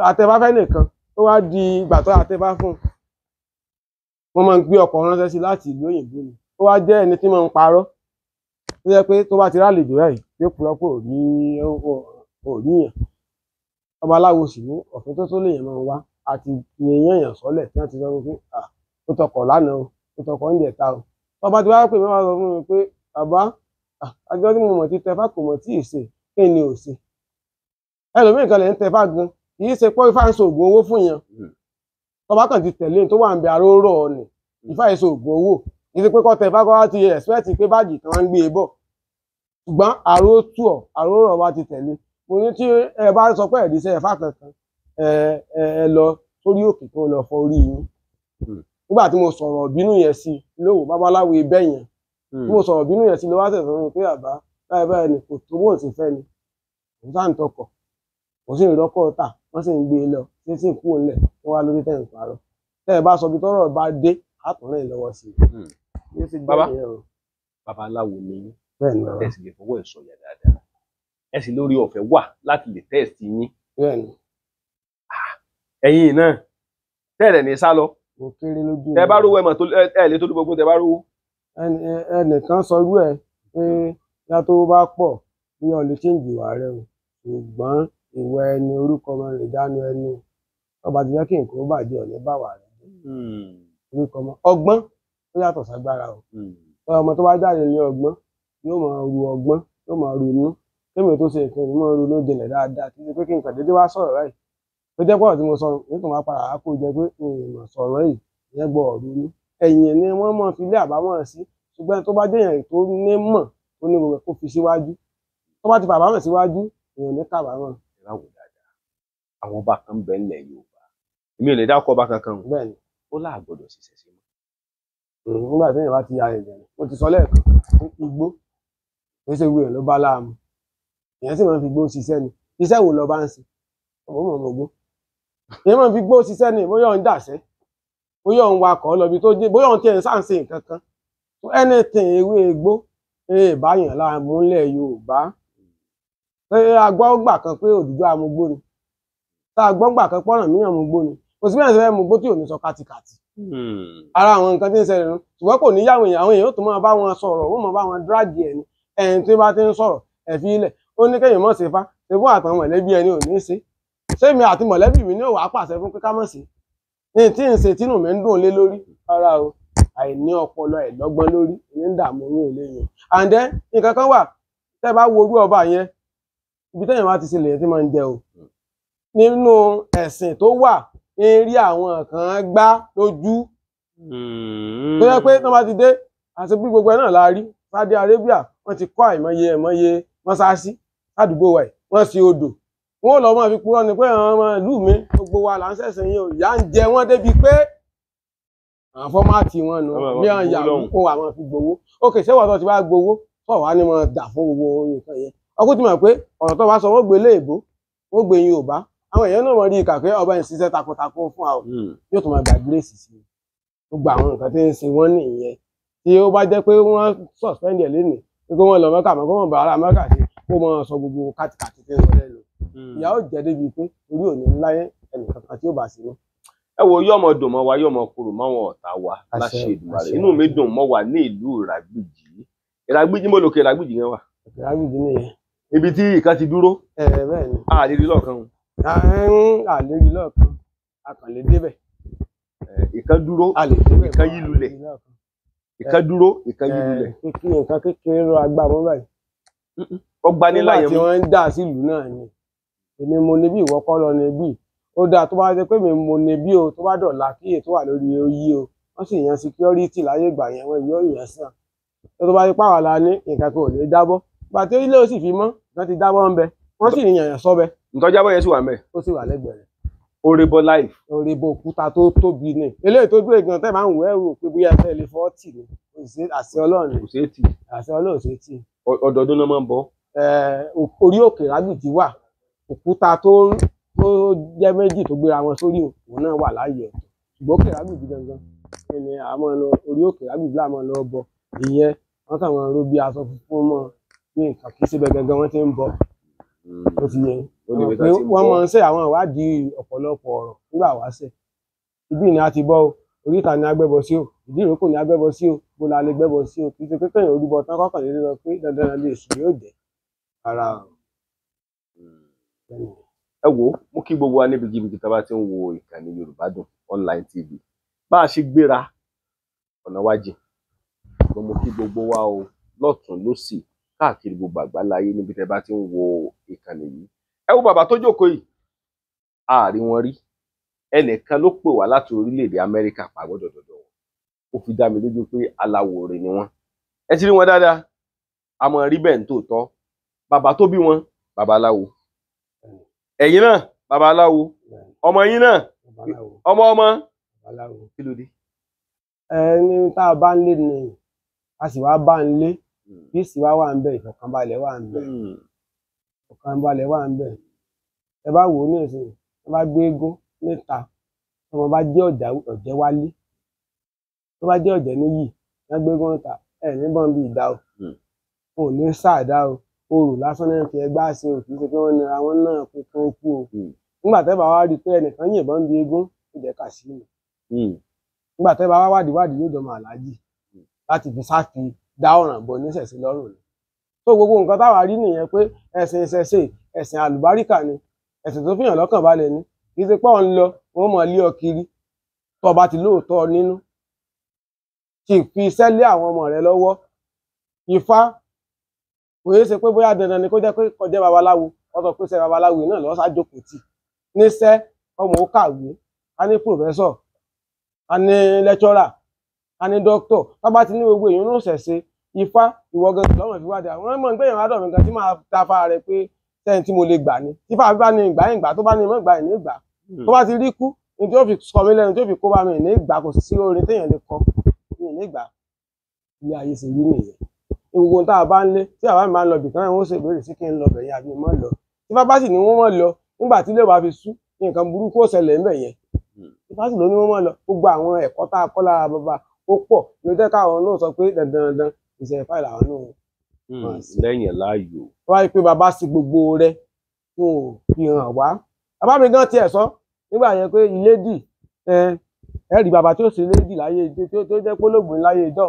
àtẹ̀bá fẹ́ nìkan, ó wá di ìgbà tó àtẹ̀bá fún un. Wọ́n máa ń gbé ọkọ̀ ránṣẹ́ sí láti ìlú òyìnbó ni. Ó wá jẹ́ ẹni tí máa ń parọ́. Ó jẹ́ pé tó bá ti rálejò báyìí, yóò purọ́ pé òrí yàn. Babaláwo sì ní ọ̀fin tó tó lèèyàn máa ń wá àti fi eyín èèyàn sọ́lẹ̀ tí wọ́n ti sọ fún pé ó tọkọ̀ lánàá o, ó tọkọ̀ oúnjẹ ta o. Tọ́ba ti wá pè mí wá sọ fún mi pé bàbá, àjọ tí mo mọ̀ ti tẹfá kò mọ̀ tí ì ṣe, kí ni ò ṣe? Ẹlòmíì kan lè ń tẹfá gan, kì í ṣe pé Ifá ń ṣe oògùn owó fún yàn. Tọ́ba kàn ti tẹ̀lé tó wà ń bẹ aró rọ̀ ọ́ ni. Ifá yìí ṣe oògùn owó. Kì í ṣe pé kọ́ tẹfá kọ́ wá ti ẹ̀sìpẹ́ẹ̀tì pé báàgì kan ń gbé e bọ̀. Ṣùgbọ́n àró tù ọ́, àró rọ̀ wá ti tẹ̀lé. Mo ní tí ẹ bá sọ pé ẹ̀rí iṣẹ́ Ifá kankan, ẹ lọ sórí òkè kí wọ́n lọ fọ orí yín. Nígbà tí mo sọ̀rọ̀ ìbínú yẹn sí lówó babaláwo ibẹ̀ yẹn. Tí mo sọ̀rọ̀ ìbínú yẹn sí ló wá sẹ̀ sọ fún mi pé àbá báyìí báyìí ni kò tó bóun ti fẹ́ ni. Kò sáà ń tọkọ̀, kò sí ìrọ́kọ̀ tà, wọ́n sì ń gbé e lọ, tí sì ń kúrò nílẹ̀, wọ́n wá lórí tẹ̀ ń parọ́. Tẹ́ ẹ bá sọ ibi tọ́rọ̀ bá dé, á tún rìn lọ́wọ́ sí i. Bàbá, babaláwo ni yín. Bẹ́ẹ̀ ni bàbá. Ẹ sì lè fọwọ́ ẹ̀ sọ̀yà dáadáa. Ẹ sì lórí ọ̀fẹ́ wà láti lè tẹ́ẹ̀sì yín. Bẹ́ẹ̀ ni. Ẹ̀yin náà tẹ́ẹ̀rẹ̀ ní sá lọ. Mo kéré lójú. Tẹ́ bá rówó ẹ mọ̀ tó ẹ lè tó dúpọ̀ pé tẹ́ bá rówó. Ẹnìkan sọ irú ẹ pé yá tó bá pọ̀ bí ọ lè chíǹjì ìwà rẹ o, ṣùgbọ́n ìwà ẹni orúkọ ọmọ rẹ̀ dánú ẹni. Ọba ti jẹ́ kí nǹkan ó bàjẹ́ ọ̀ní bá wà rẹ̀ jẹ́. Orúkọ ọmọ ọgbọ́n ó yàtọ̀ ságbára o. Ọmọ tó bá jáde ní ọgbọ́n yóò máa ru ọgbọ́n, yóò máa ronú. Kémi tó ṣe nǹkan ìlú máa ronú jinlẹ̀ dáadáa kí n ṣe pé kí n kàn déédéé wá sọ̀rọ̀ báyìí. Tó jẹ́ pọ̀rọ̀ tí mo sọ, nítorí máa padà wá kó jẹ pé ìmọ̀ sọ̀rọ̀ yìí, ìyẹn gbọ́ ọ̀rọ̀ ronú. Ẹ̀yìn ni wọ́n máa fi lé àbámọ̀ sí, ṣùgbọ́n tó bá jẹ́ èèyàn tó ní mọ̀ tó ní gbogbo ẹ̀ kó fi síwájú. Tó bá ti fàbámọ̀ síwájú, èèyàn ní kábàámọ̀. Ẹ bá wò dáadáa, àwọn ọba kan bẹ nílẹ̀ Yorùbá. Èmi ò lè dákọ̀ ọba kankan o. Bẹ́ẹ̀ ni. Ó láà gbọ́dọ̀ ṣiṣẹ́ sí mọ́. Nígbà tí èèyàn bá ti ya ẹ̀jẹ̀ rẹ̀, mo ti sọ lẹ́ẹ̀kan, igbó, kì í ṣe gbogbo èèyàn ló bá láàmú. Èèyàn sì máa ń fi igbó ṣiṣẹ́ ni. Iṣẹ́ wo lọ bá ń ṣe? Ọmọ mọ̀ mọ̀ gbó. Èèyàn máa ń fi igbó ṣiṣẹ́ ni, bóyá òun dàṣẹ́, bóyá òun wakọ̀ lọ ibi tó dé, bóyá òun tiẹ̀ ń sáà ń ṣe nǹkan kan. Anything ewé igbó, báyàn láàmú ńlẹ̀ Yorùbá. Ṣé a gbọ́ gbà kan pé Odùduwà amugbó ni? Tá a gbọ́ gbà kan pọ́nrán míyàn mugbó ni? Kò sí bí èèyàn ṣe fẹ́ mugbó tí ò ní sọ kátikàti. Ara àwọn nǹkan tí ń ṣẹlẹ̀ nù. Ṣùgbọ́n kò ní yáwọn èèyàn, àwọn èèyàn ó tún máa bá wọn sọ̀rọ̀, wọ́n máa bá wọn dráàgì ẹ̀ ni. Ẹni tí bá ti ń sọ̀rọ̀, ẹ̀ fi ilẹ̀. Ó ní kéèyàn mọ̀ ṣe fá, ṣe fún àtàwọn mọ̀lẹ́bí ẹni ò ní ṣe. Ṣé mi àti mọ̀lẹ́bí mi ní ò wá pàṣẹ fún pé ká mọ̀ ṣe? Ní tí ń ṣe tínú mi ń dùn lé lórí. Rárá o, àìní ọpọlọ ẹ̀ lọ́gbọ́n lórí ní ń dààmú orí eléyìí. And then nǹkan kan wà, tẹ́ bá wo orú ọba yẹn, ibi téèyàn bá ti ṣe lèyàn tí máa ń jẹ o. Nínú ẹ̀sìn tó wà ń rí àwọn kan gbá lójú tó yẹ pé tí wọ́n bá ti dé àti bí gbogbo ẹ̀ náà la rí. Saudi Arabia wọ́n ti kọ́ àìmọye ẹ̀mọye mọ́sáàsì ládùúgbò wa yìí, wọ́n sì odò wọ́n ò lọ máa fi purọ́ ni pé àwọn ọmọ ìlú mi gbogbo wa là ń ṣẹ̀sìn yìí o, ìyà ń jẹ wọ́n débi pé àwọn fọ́mátì wọn nù bí àwọn ìyàwó kó àwọn fi gbowó. Ókè ṣé wọ́n tó ti wá gbowó tó wà ní mọ̀ dà fún gbogbo nǹkan yẹn? Ọkùnrin ti mọ̀ pé ọ̀rọ̀ tó bá sọ wọ́n gbé léèbó, wọ́n gbé Yorùbá, àwọn èèyàn náà mọ̀ rí ìkà pé ọba ń ṣiṣẹ́ takuntakun fún àwọn, yóò tún máa gba gírèsì sí i. Gbogbo àwọn nǹkan tí ń ṣe wọ́n nìyẹn. Tí ó bá jẹ́ pé wọ́n suspend ẹ̀ lénìí pé kó wọ́n lọ Mẹ́kà mọ́, kó wọ́n bá ara Mẹ́kà sí, kó wọ́n sọ gbogbo kàtìkàtì tí ń sọ lẹ́nu. Ìyà ó jẹ́ débi pé orí òní ńlá ẹnìkankan tí ó bá sí ní. Ẹ wo, yọmọ dùn mọ́ wa, yọmọ kúrò mọ́wọn ọ̀tá wa láṣẹ Èdùmàrè. Inú mi dùn mọ́ wa ní ìlú Ìràgbìjì. Ìràgbìjì mo lòkè Ìràgbìjì yẹn wà. Ìràgbìjì nìyẹn. Ibi tí ìkan ti dúró. Ẹ bẹ́ẹ̀ ni. A lè rí lọ́ọ̀kan. A lè rí lọ́ọ̀kan, a kàn lè débẹ̀. Ìkan dúró, ìkan yí lulẹ̀. Ìkan dúró, ìkan yí lulẹ̀. Nǹkan kékeré ló agbá mọ́ báyìí. Ọgbà ní láyé mú. Nígbà tí wọ́n ń dà sílùú náà ni. Èmi mo níbí, ìwọ kọ́ lọ níbí. Ó dáa tó bá jẹ́ pé mi mo níbí o, tó bá dọ̀la kí ètò wà lórí oyí o. Wọ́n sì yan security láyé ìgbà yẹn, wọ́n yóò yàn sàn. Tó bá yẹ pàwọ́ la ní nǹkan kan ò ní jábọ́. Ìgbà tí ilé ó sì fi mọ́, nǹkan ti jábọ́ ń bẹ. Wọ́n sì ní yànyàn sọ́bẹ. Nǹkan jábọ́ yẹn sì wà ńbẹ̀. Ó sì wà lẹ́gbẹ̀ẹ́ rẹ̀. Orebo life. Orebo òkúta tó tóbi ni. Eléyìí tó dúró gan tẹ́ máa ń wọ ẹrù pé bóyá ẹ fẹ́ lè fọ́ tì ní. Àṣẹ Ọlọ́run ni. Kò ṣeé tì. Àṣẹ Ọlọ́run ṣe tì. Ọdọọdún náà máa ń bọ̀. Orí òkè Ìràgbìjì wà. Òkúta tó jẹ́ méjì tó gbéra wọn sórí òun náà wà láàyè ọ̀tọ̀. Ṣùgbọ́n òkè Ìràgbìjì gangan ni a máa lọ, orí òkè Ìràgbìjì là máa lọ bọ. Ìyẹn wọ́n kàn máa ń ro bí aṣọ funfun mọ́ ní nǹkan kì í ṣe bẹ́ẹ̀ gangan wọ́n ti ń bọ. Ó ti yẹ pé wọ́n máa ń ṣe àwọn ìwádìí ọ̀pọ̀lọpọ̀ ọ̀rọ̀ nígbà wáṣẹ̀. Ibí ni a ti bọ́ o, oríta ni a gbẹ́bọ sí o, ìdí ìrókò ni a gbẹ́bọ sí o, bó la lè gbẹ́bọ sí o. Kì í ṣe pé kéèyàn orúbọ tán kọ́kàn lè lọ pé dandan lè sùn yóò jẹ́ ara o. Ẹ wo, mo kí gbogbo wa níbikíbi tá a bá ti ń wo ìkànnì Yorùbá Dùn Online TV. Bá a ṣe gbéra ọ̀nà wa jìn, ṣùgbọ́n mo kí gbogbo wa o lọ́tùn lósì káàkiri gbogbo àgbáláyé níbi tẹ́ bá ti ń wo ìkànnì yìí. Ẹ wo bàbá tó jókòó yìí, a rí wọn rí. Ẹnìkan ló pè wá láti orílẹ̀-èdè Amẹ́ríkà pàgọ́dọ̀ dọ̀dọ̀ wọn. Ó fi dá mi lójú pé aláwòrè ni wọ́n. Ẹ ti rí wọn dáadáa, a mọ̀ rí bẹ́ẹ̀ ní tòótọ́. Bàbá tó bí wọn, babaláwo. Ẹ̀yin náà, babaláwo. Ọmọ yín náà, ọmọ ọmọ. Kí ló dé? Ẹni tá a bá ń lé ni a sì wá bá ń lé, bí sì wá wà ń bẹ, ìfọ̀kànbalẹ̀ wà ń bẹ. Ìfọ̀kànbalẹ̀ wà ń bẹ. Ẹ bá wò ó ní ìsìn, ẹ bá gbé eégún níta, ọmọ bá jẹ́ ọ̀jẹ̀ wálé. Tó bá jẹ́ ọ̀jẹ̀ níyì, ẹ gbé eégún níta, ẹ ní bọ́n bí ìdá o. Wọn ò ní sáàdá o. Orò lásán náà fi ẹgbá ṣe o, kì í ṣe pé wọ́n nira wọn náà kó kó kú o. Nígbà tẹ́ bá wá rí i pé ẹnìkan yìnbọn bí eégún, ó jẹ́ Kàsíìmù. Nígbà tẹ́ bá wá wádìí wádìí yóò dọmọ Àlájì láti fi sáfi dá ọ̀ràn bọ̀ níṣẹ̀ṣe lọ́rùn ni. Tó gbogbo nǹkan táwa rí nìyẹn pé ẹ̀sìn ìṣẹ̀ṣe, ẹ̀sìn àlùbáríkà ni, ẹ̀sìn tó fìyàn lọ́kàn balẹ̀ ni. Kì í ṣe pé òun lọ, wọ́n mọ̀ lé ọ kiri. Tó bá ti lóòótọ́ nínú, tí fi iṣẹ́ lé àwọn ọmọ rẹ lọ́wọ́. Ifá kò yé ṣe pé bóyá dandan ni kó jẹ́ pé kó jẹ́ babaláwo, wọ́n sọ pé ṣe babaláwo náà lọ́ ṣàjókòó tì. Níṣẹ́ ọmọ ó kàwé, ká ní pòfẹ́sọ̀, ká ní lẹ́kṣọ́rà, ká ní dókítọ̀. Tá bá ti ní gbogbo èèyàn náà ṣẹ̀ṣe Ifá, ìwọ gangan lọ́mọ fi wádìí. Àwọn ọmọ ìgbéyàwó àdọ̀ mi gan tí máa ta fa rẹ̀ pé sẹ́yìn tí mo lè gbà ni. Tí fáà bá ní ìgbà yìí gbà, tó bá ní ìmọ̀ ìgbà yìí ní ìgbà. Tó bá ti rí kú, ní tí ó fi sọ mí lẹ́nu, tí ó fi kó bá mi ní ìgbà, kò sí orin téèyàn lè kọ ní ìgbà. Ilé ayé ṣe rí nìyẹn. Gbogbo ohun tá a bá ń lé, tí àwa máa ń lọ bìkan, wọ́n ṣe ìbéèrè sí kí n lọ bẹ̀yẹn àbí mọ́ lọ. Tí bá bá sì ní wọ́n mọ́ lọ, nígbà tí ilé wa fi sú, nǹkan burúkú ó ṣẹlẹ̀ ńbẹ̀ yẹn. Tí bá sì ló ní wọ́n mọ́ lọ, gbogbo àwọn ẹ̀kọ́ tá a kọ́ lára bàbá ó pọ̀. Ló jẹ́ káwọn náà sọ pé dandan dandan iṣẹ́ Ifá làwọn náà. Lẹ́yìn láàyò. Wọ́n á rí pé bàbá sí gbogbo rẹ̀ tó fi hàn wá. Bàbá mi gan tiẹ̀ sọ nígbà yẹn pé ilédì, ẹ rí bàbá tí ó ṣe lédì láyé tó jẹ́ pólógbò láyé ìjọ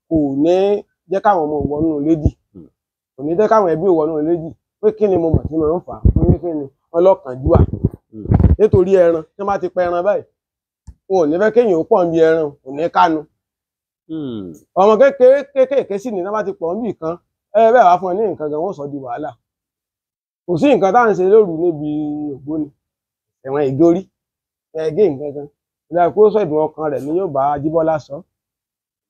kò ní jẹ́ káwọn ọmọ wọnú lédì, kò ní jẹ́ káwọn ẹbí wọnú lédì. Pé kí ni mo mọ̀ tí mo ń fà á? Pé kí ni ọlọ́kànjúà? Nítorí ẹran tí wọ́n bá ti pa ẹran báyìí, wọn ò ní fẹ́ kéèyàn ó pọ̀ níbi ẹran, kò ní kánu. Ọmọ kékeré kéékèèké sì ní tí wọ́n bá ti pọ̀ níbì kan, ẹ bẹ́ẹ̀ wá fún ẹ ní nǹkan gan, wọ́n sọ di wàhálà. Kò sí nǹkan tá à ń ṣe lóru níbi ògbóni. Ẹ̀wọ̀n ìgórí ẹ̀gẹ́ nǹkan kan ìlà kó sọ ìdùn ọkàn rẹ̀ ni yóò bá Ajíbọ́lá sọ.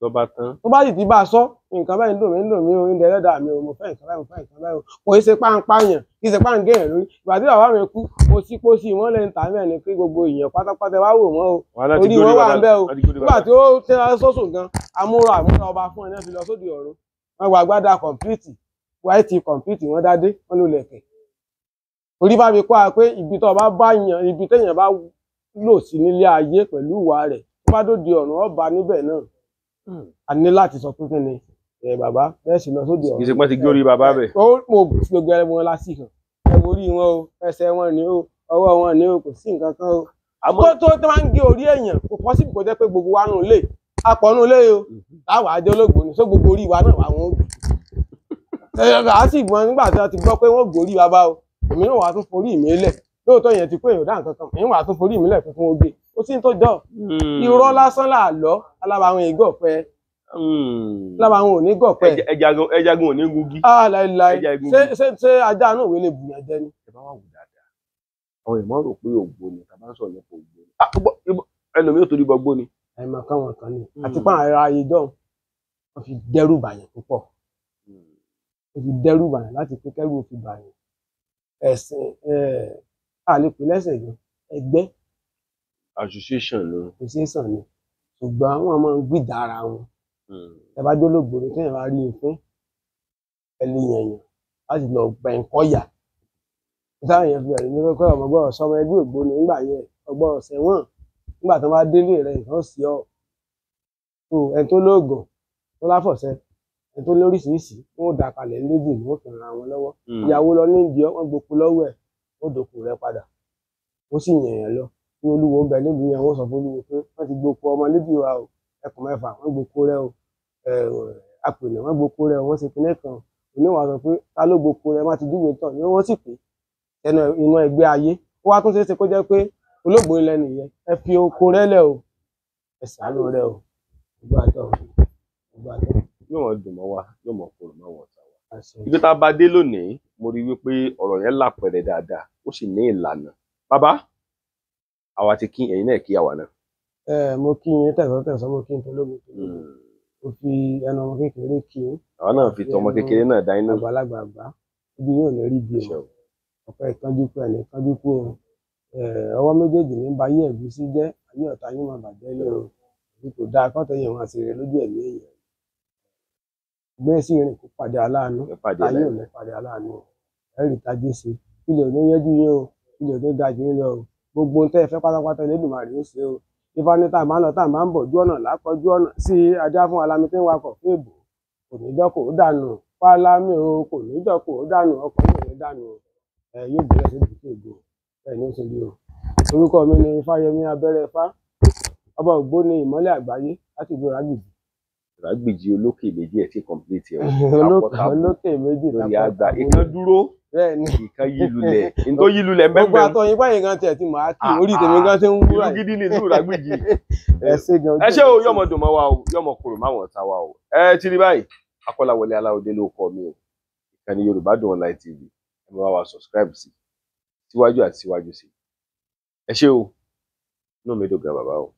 Tó bá tán. Tó bá sì ti bá a sọ, nǹkan báyìí ń dùn mí, ń dùn mí o, ń dẹ ẹlẹ́dàá mi o, mo fẹ́ nǹkan báyìí, mo fẹ́ nǹkan báyìí o. Kò í ṣe páńpá yàn, kì í ṣe páńgé yàn lórí. Ìgbà tí bàbá mi kú, mo sí pósí wọn lẹ́nu tà mẹ́rin pé gbogbo èèyàn pátápátá wá wò wọ́n o. Orí wọn wà ń bẹ́ o. Nígbà tí ó tẹ́ra sọ́sùn gan, amúra àmúra ọba fún ẹ náà fi lọ sóde ọ̀run. Wọ́n wọ agbádá kọ̀m̀pìtì, white kọ̀m̀pìtì wọ́n dádé, wọ́n ló lẹ̀kẹ̀. Orí bá mi kọ́ a pé ibi tó bá bá yàn, ibi téèyàn bá lò sí nílé ayé pẹ̀lú ìwà rẹ̀, tó bá dóde ọ̀run ọba níbẹ̀ náà. A ní láti sọ pé kí ni bàbá bẹ́ẹ̀ sì lọ sóde ọ̀run. Kì í ṣe pé wọ́n ti gé orí bàbá bẹ̀. Ó mo gbogbo ẹ wọn lásìkò, ẹ wo orí wọn o, ẹsẹ̀ wọn ni o, ọwọ́ wọn ni o, kò sí nǹkan kan o. Tó tó máa ń gé orí èèyàn, kò pọ́sibù kó jẹ́ pé gbogbo wa nù lé, apọ̀ nù lé o, táwa ajé olóògbé ni, só gbogbo orí wa náà wà wọn ó gé. A sì gbọ́n nígbà tí wọ́n ti gbọ́ pé wọ́n gòrí bàbá o, èmi náà wàá tún forí mi lẹ̀. Lóòótọ́ yẹn ti pé èèyàn dá nǹkan kan, èmi wàá tún forí mi lẹ̀ fún oge. Ó sì ń tó jọ. Irọ́ lásán là lọ, alábàáwọn ìgọ̀pẹ. Alábàáwọn ò ní gọ̀pẹ. Ẹjagun ò ní gungi. Ah láìláì. Ṣé ajá náà wé lè bùyàn jẹ ni? Ẹ bá wà wò dáadáa. Àwọn èèyàn rò pé ògbóni, tàbá ń sọ̀rọ̀ nípa ògbóni. Ẹlòmíì ò torí bọ gbóni. Àìmọ̀ kan wọn kan ni. Àti pé àwọn ará ayé dán, wọ́n fi dẹ́rù bàyàn púpọ̀. Wọ́n fi dẹ́rù bàyàn láti pé kẹ́rù fi bàyàn. Ẹ̀sìn àlepè lẹ́sẹ̀ gan, ẹgbẹ́. Association ni. Association ni. Ṣùgbọ́n wọ́n máa ń gbìjà ara wọn. Ẹ bá jólógbò ni téèyàn bá rí ìfín, ẹ lè yànyàn láti lọ gba ẹ̀kọ́ yà. Táwọn èèyàn fi bẹ̀rẹ̀ ní kọ́kọ́ ọmọ gbọ́dọ̀ sọmọ ẹgbẹ́ ògbóni nígbà yẹn, ọgbọ́dọ̀ sẹ́wọ̀n. Nígbà tó bá délé rẹ̀ nǹkan sí ọ. Tó ẹni tó lóògùn, tó láfọ̀ṣẹ, ẹni tó lóríṣiríṣi, wọ́n ó dà kalẹ̀ lédè ni wọ́n fi ran àwọn lọ́wọ́. Ìyàwó lọ ní ìdí ọ, wọ́n gboko lọ́wọ́ ẹ̀, wọ́n dòkò rẹ̀ padà. Ó sì yànyàn lọ. Ní olúwo ń bẹ nílùú yẹn, wọ́n sọ fún olúwo pé wọ́n ti gboko ọmọ lédè wa o, ẹkùn mẹ́fà, wọ́n gboko rẹ̀ o, apènà wọ́n gboko rẹ̀ o, wọ́n ṣe kinní kan. Oníwà sọ pé ta ló gboko rẹ̀, má ti júwe tán ni wọ́n sì pé ẹnu inú ẹgbẹ́ ayé. Ó wá tún ṣeé ṣe kó jẹ́ pé olóògbé ilẹ̀ nìyẹn, ẹ fi oko rẹ̀ lẹ̀ o, ẹ ṣàánú rẹ̀ o, gbogbo àtọ̀, gbogbo àtọ̀. Yóò mọ̀ dùn mọ́ wa, yóò mọ̀ kúrò mọ́ wọn ọ̀tá wa. Ibi tá a bá dé lónìí, mo rí wípé ọ̀rọ̀ yẹn lápẹẹrẹ dáadáa, ó sì ní ìlànà. Bàbá, àwa ti kí ẹ̀yin náà kí àwa náà. Mo kí yín tẹ̀sán-tẹ̀sán, mo kí yín tológun tológun. Mo fi ẹnu ọmọ kékeré kí yín. Àwa náà fi tọmọ kékeré náà dá inú. Àgbàlagbà àgbà, ibi yóò ní rí bí o. Ọ̀pẹ ìtọ́jú kú ẹni ìtọ́jú kú o. Ọwọ́ méjèèjì ní ba ayé ẹ̀gúsí jẹ́, ayé ọ̀tá yín máa bàjẹ́ ní o. Èyí kò dáa kọ́tẹ́ yẹn wọn àṣírí lójú ẹ̀mí èèyàn. Gbé sí irin kó pàdé aláàánú, ayé ò ní pàdé aláàánú o. Ẹ rí tají sí, ilẹ̀ ò ní yẹ́jú yín o, ilẹ̀ ò ní ga jù yín lọ o. Gbogbo ohun tẹ́ ẹ fẹ́ pátápátá Elédùmarè ó ṣe o. Ifá ní tá a máa ń lọ tá a máa ń bọ̀, ojú ọ̀nà lákọjú ọ̀nà sí ajá fún alámi tí ń wakọ̀ fún èbò. Kò ní jọ́ kó dànù, fálámì o, kò ní jọ́ kó dànù, ọkọ̀ yóò ní dànù o. Yóò bẹ̀rẹ̀ sí ibùdó ègbò, bẹ́ẹ̀ ni ó ṣe rí o. Orúkọ mi ni Ifáyẹmí Abẹ́rẹ́ Ifá, ọba ògbóni ìmọ́lẹ̀ àgbáyé láti ìlú Ìrágbìjí. Ìrágbìjí olókè méjì ẹ̀ tí kọ̀m̀pìlìtì ẹ̀ olókè méjì lórí àgbà ìkan dúró, ìkan yí lulẹ̀, ìtó yí lulẹ̀ mẹ́gbẹ̀ẹ́. Gbogbo àtọ́ yín báyìí gan tiẹ̀ ti mọ̀ á kí orí tèmi gan ti ń wúrà. Ìlú gidi ni ìlú Ìrágbìjí. Ẹ ṣé gan. Ẹ ṣé o, yọmọ dùn mọ́ wa o, yọmọ kúrò máwọn ọ̀tá wa o. Ẹ ti rí báyìí, Akọ́láwọlé Aláòdé ló kọ mi o. Ìkànnì Yorùbá Dùn Online TV, ẹ máa wá subscribe sí, síwájú àti síwájú sí. Ẹ ṣé o, inú mi dùn gan bàbá o.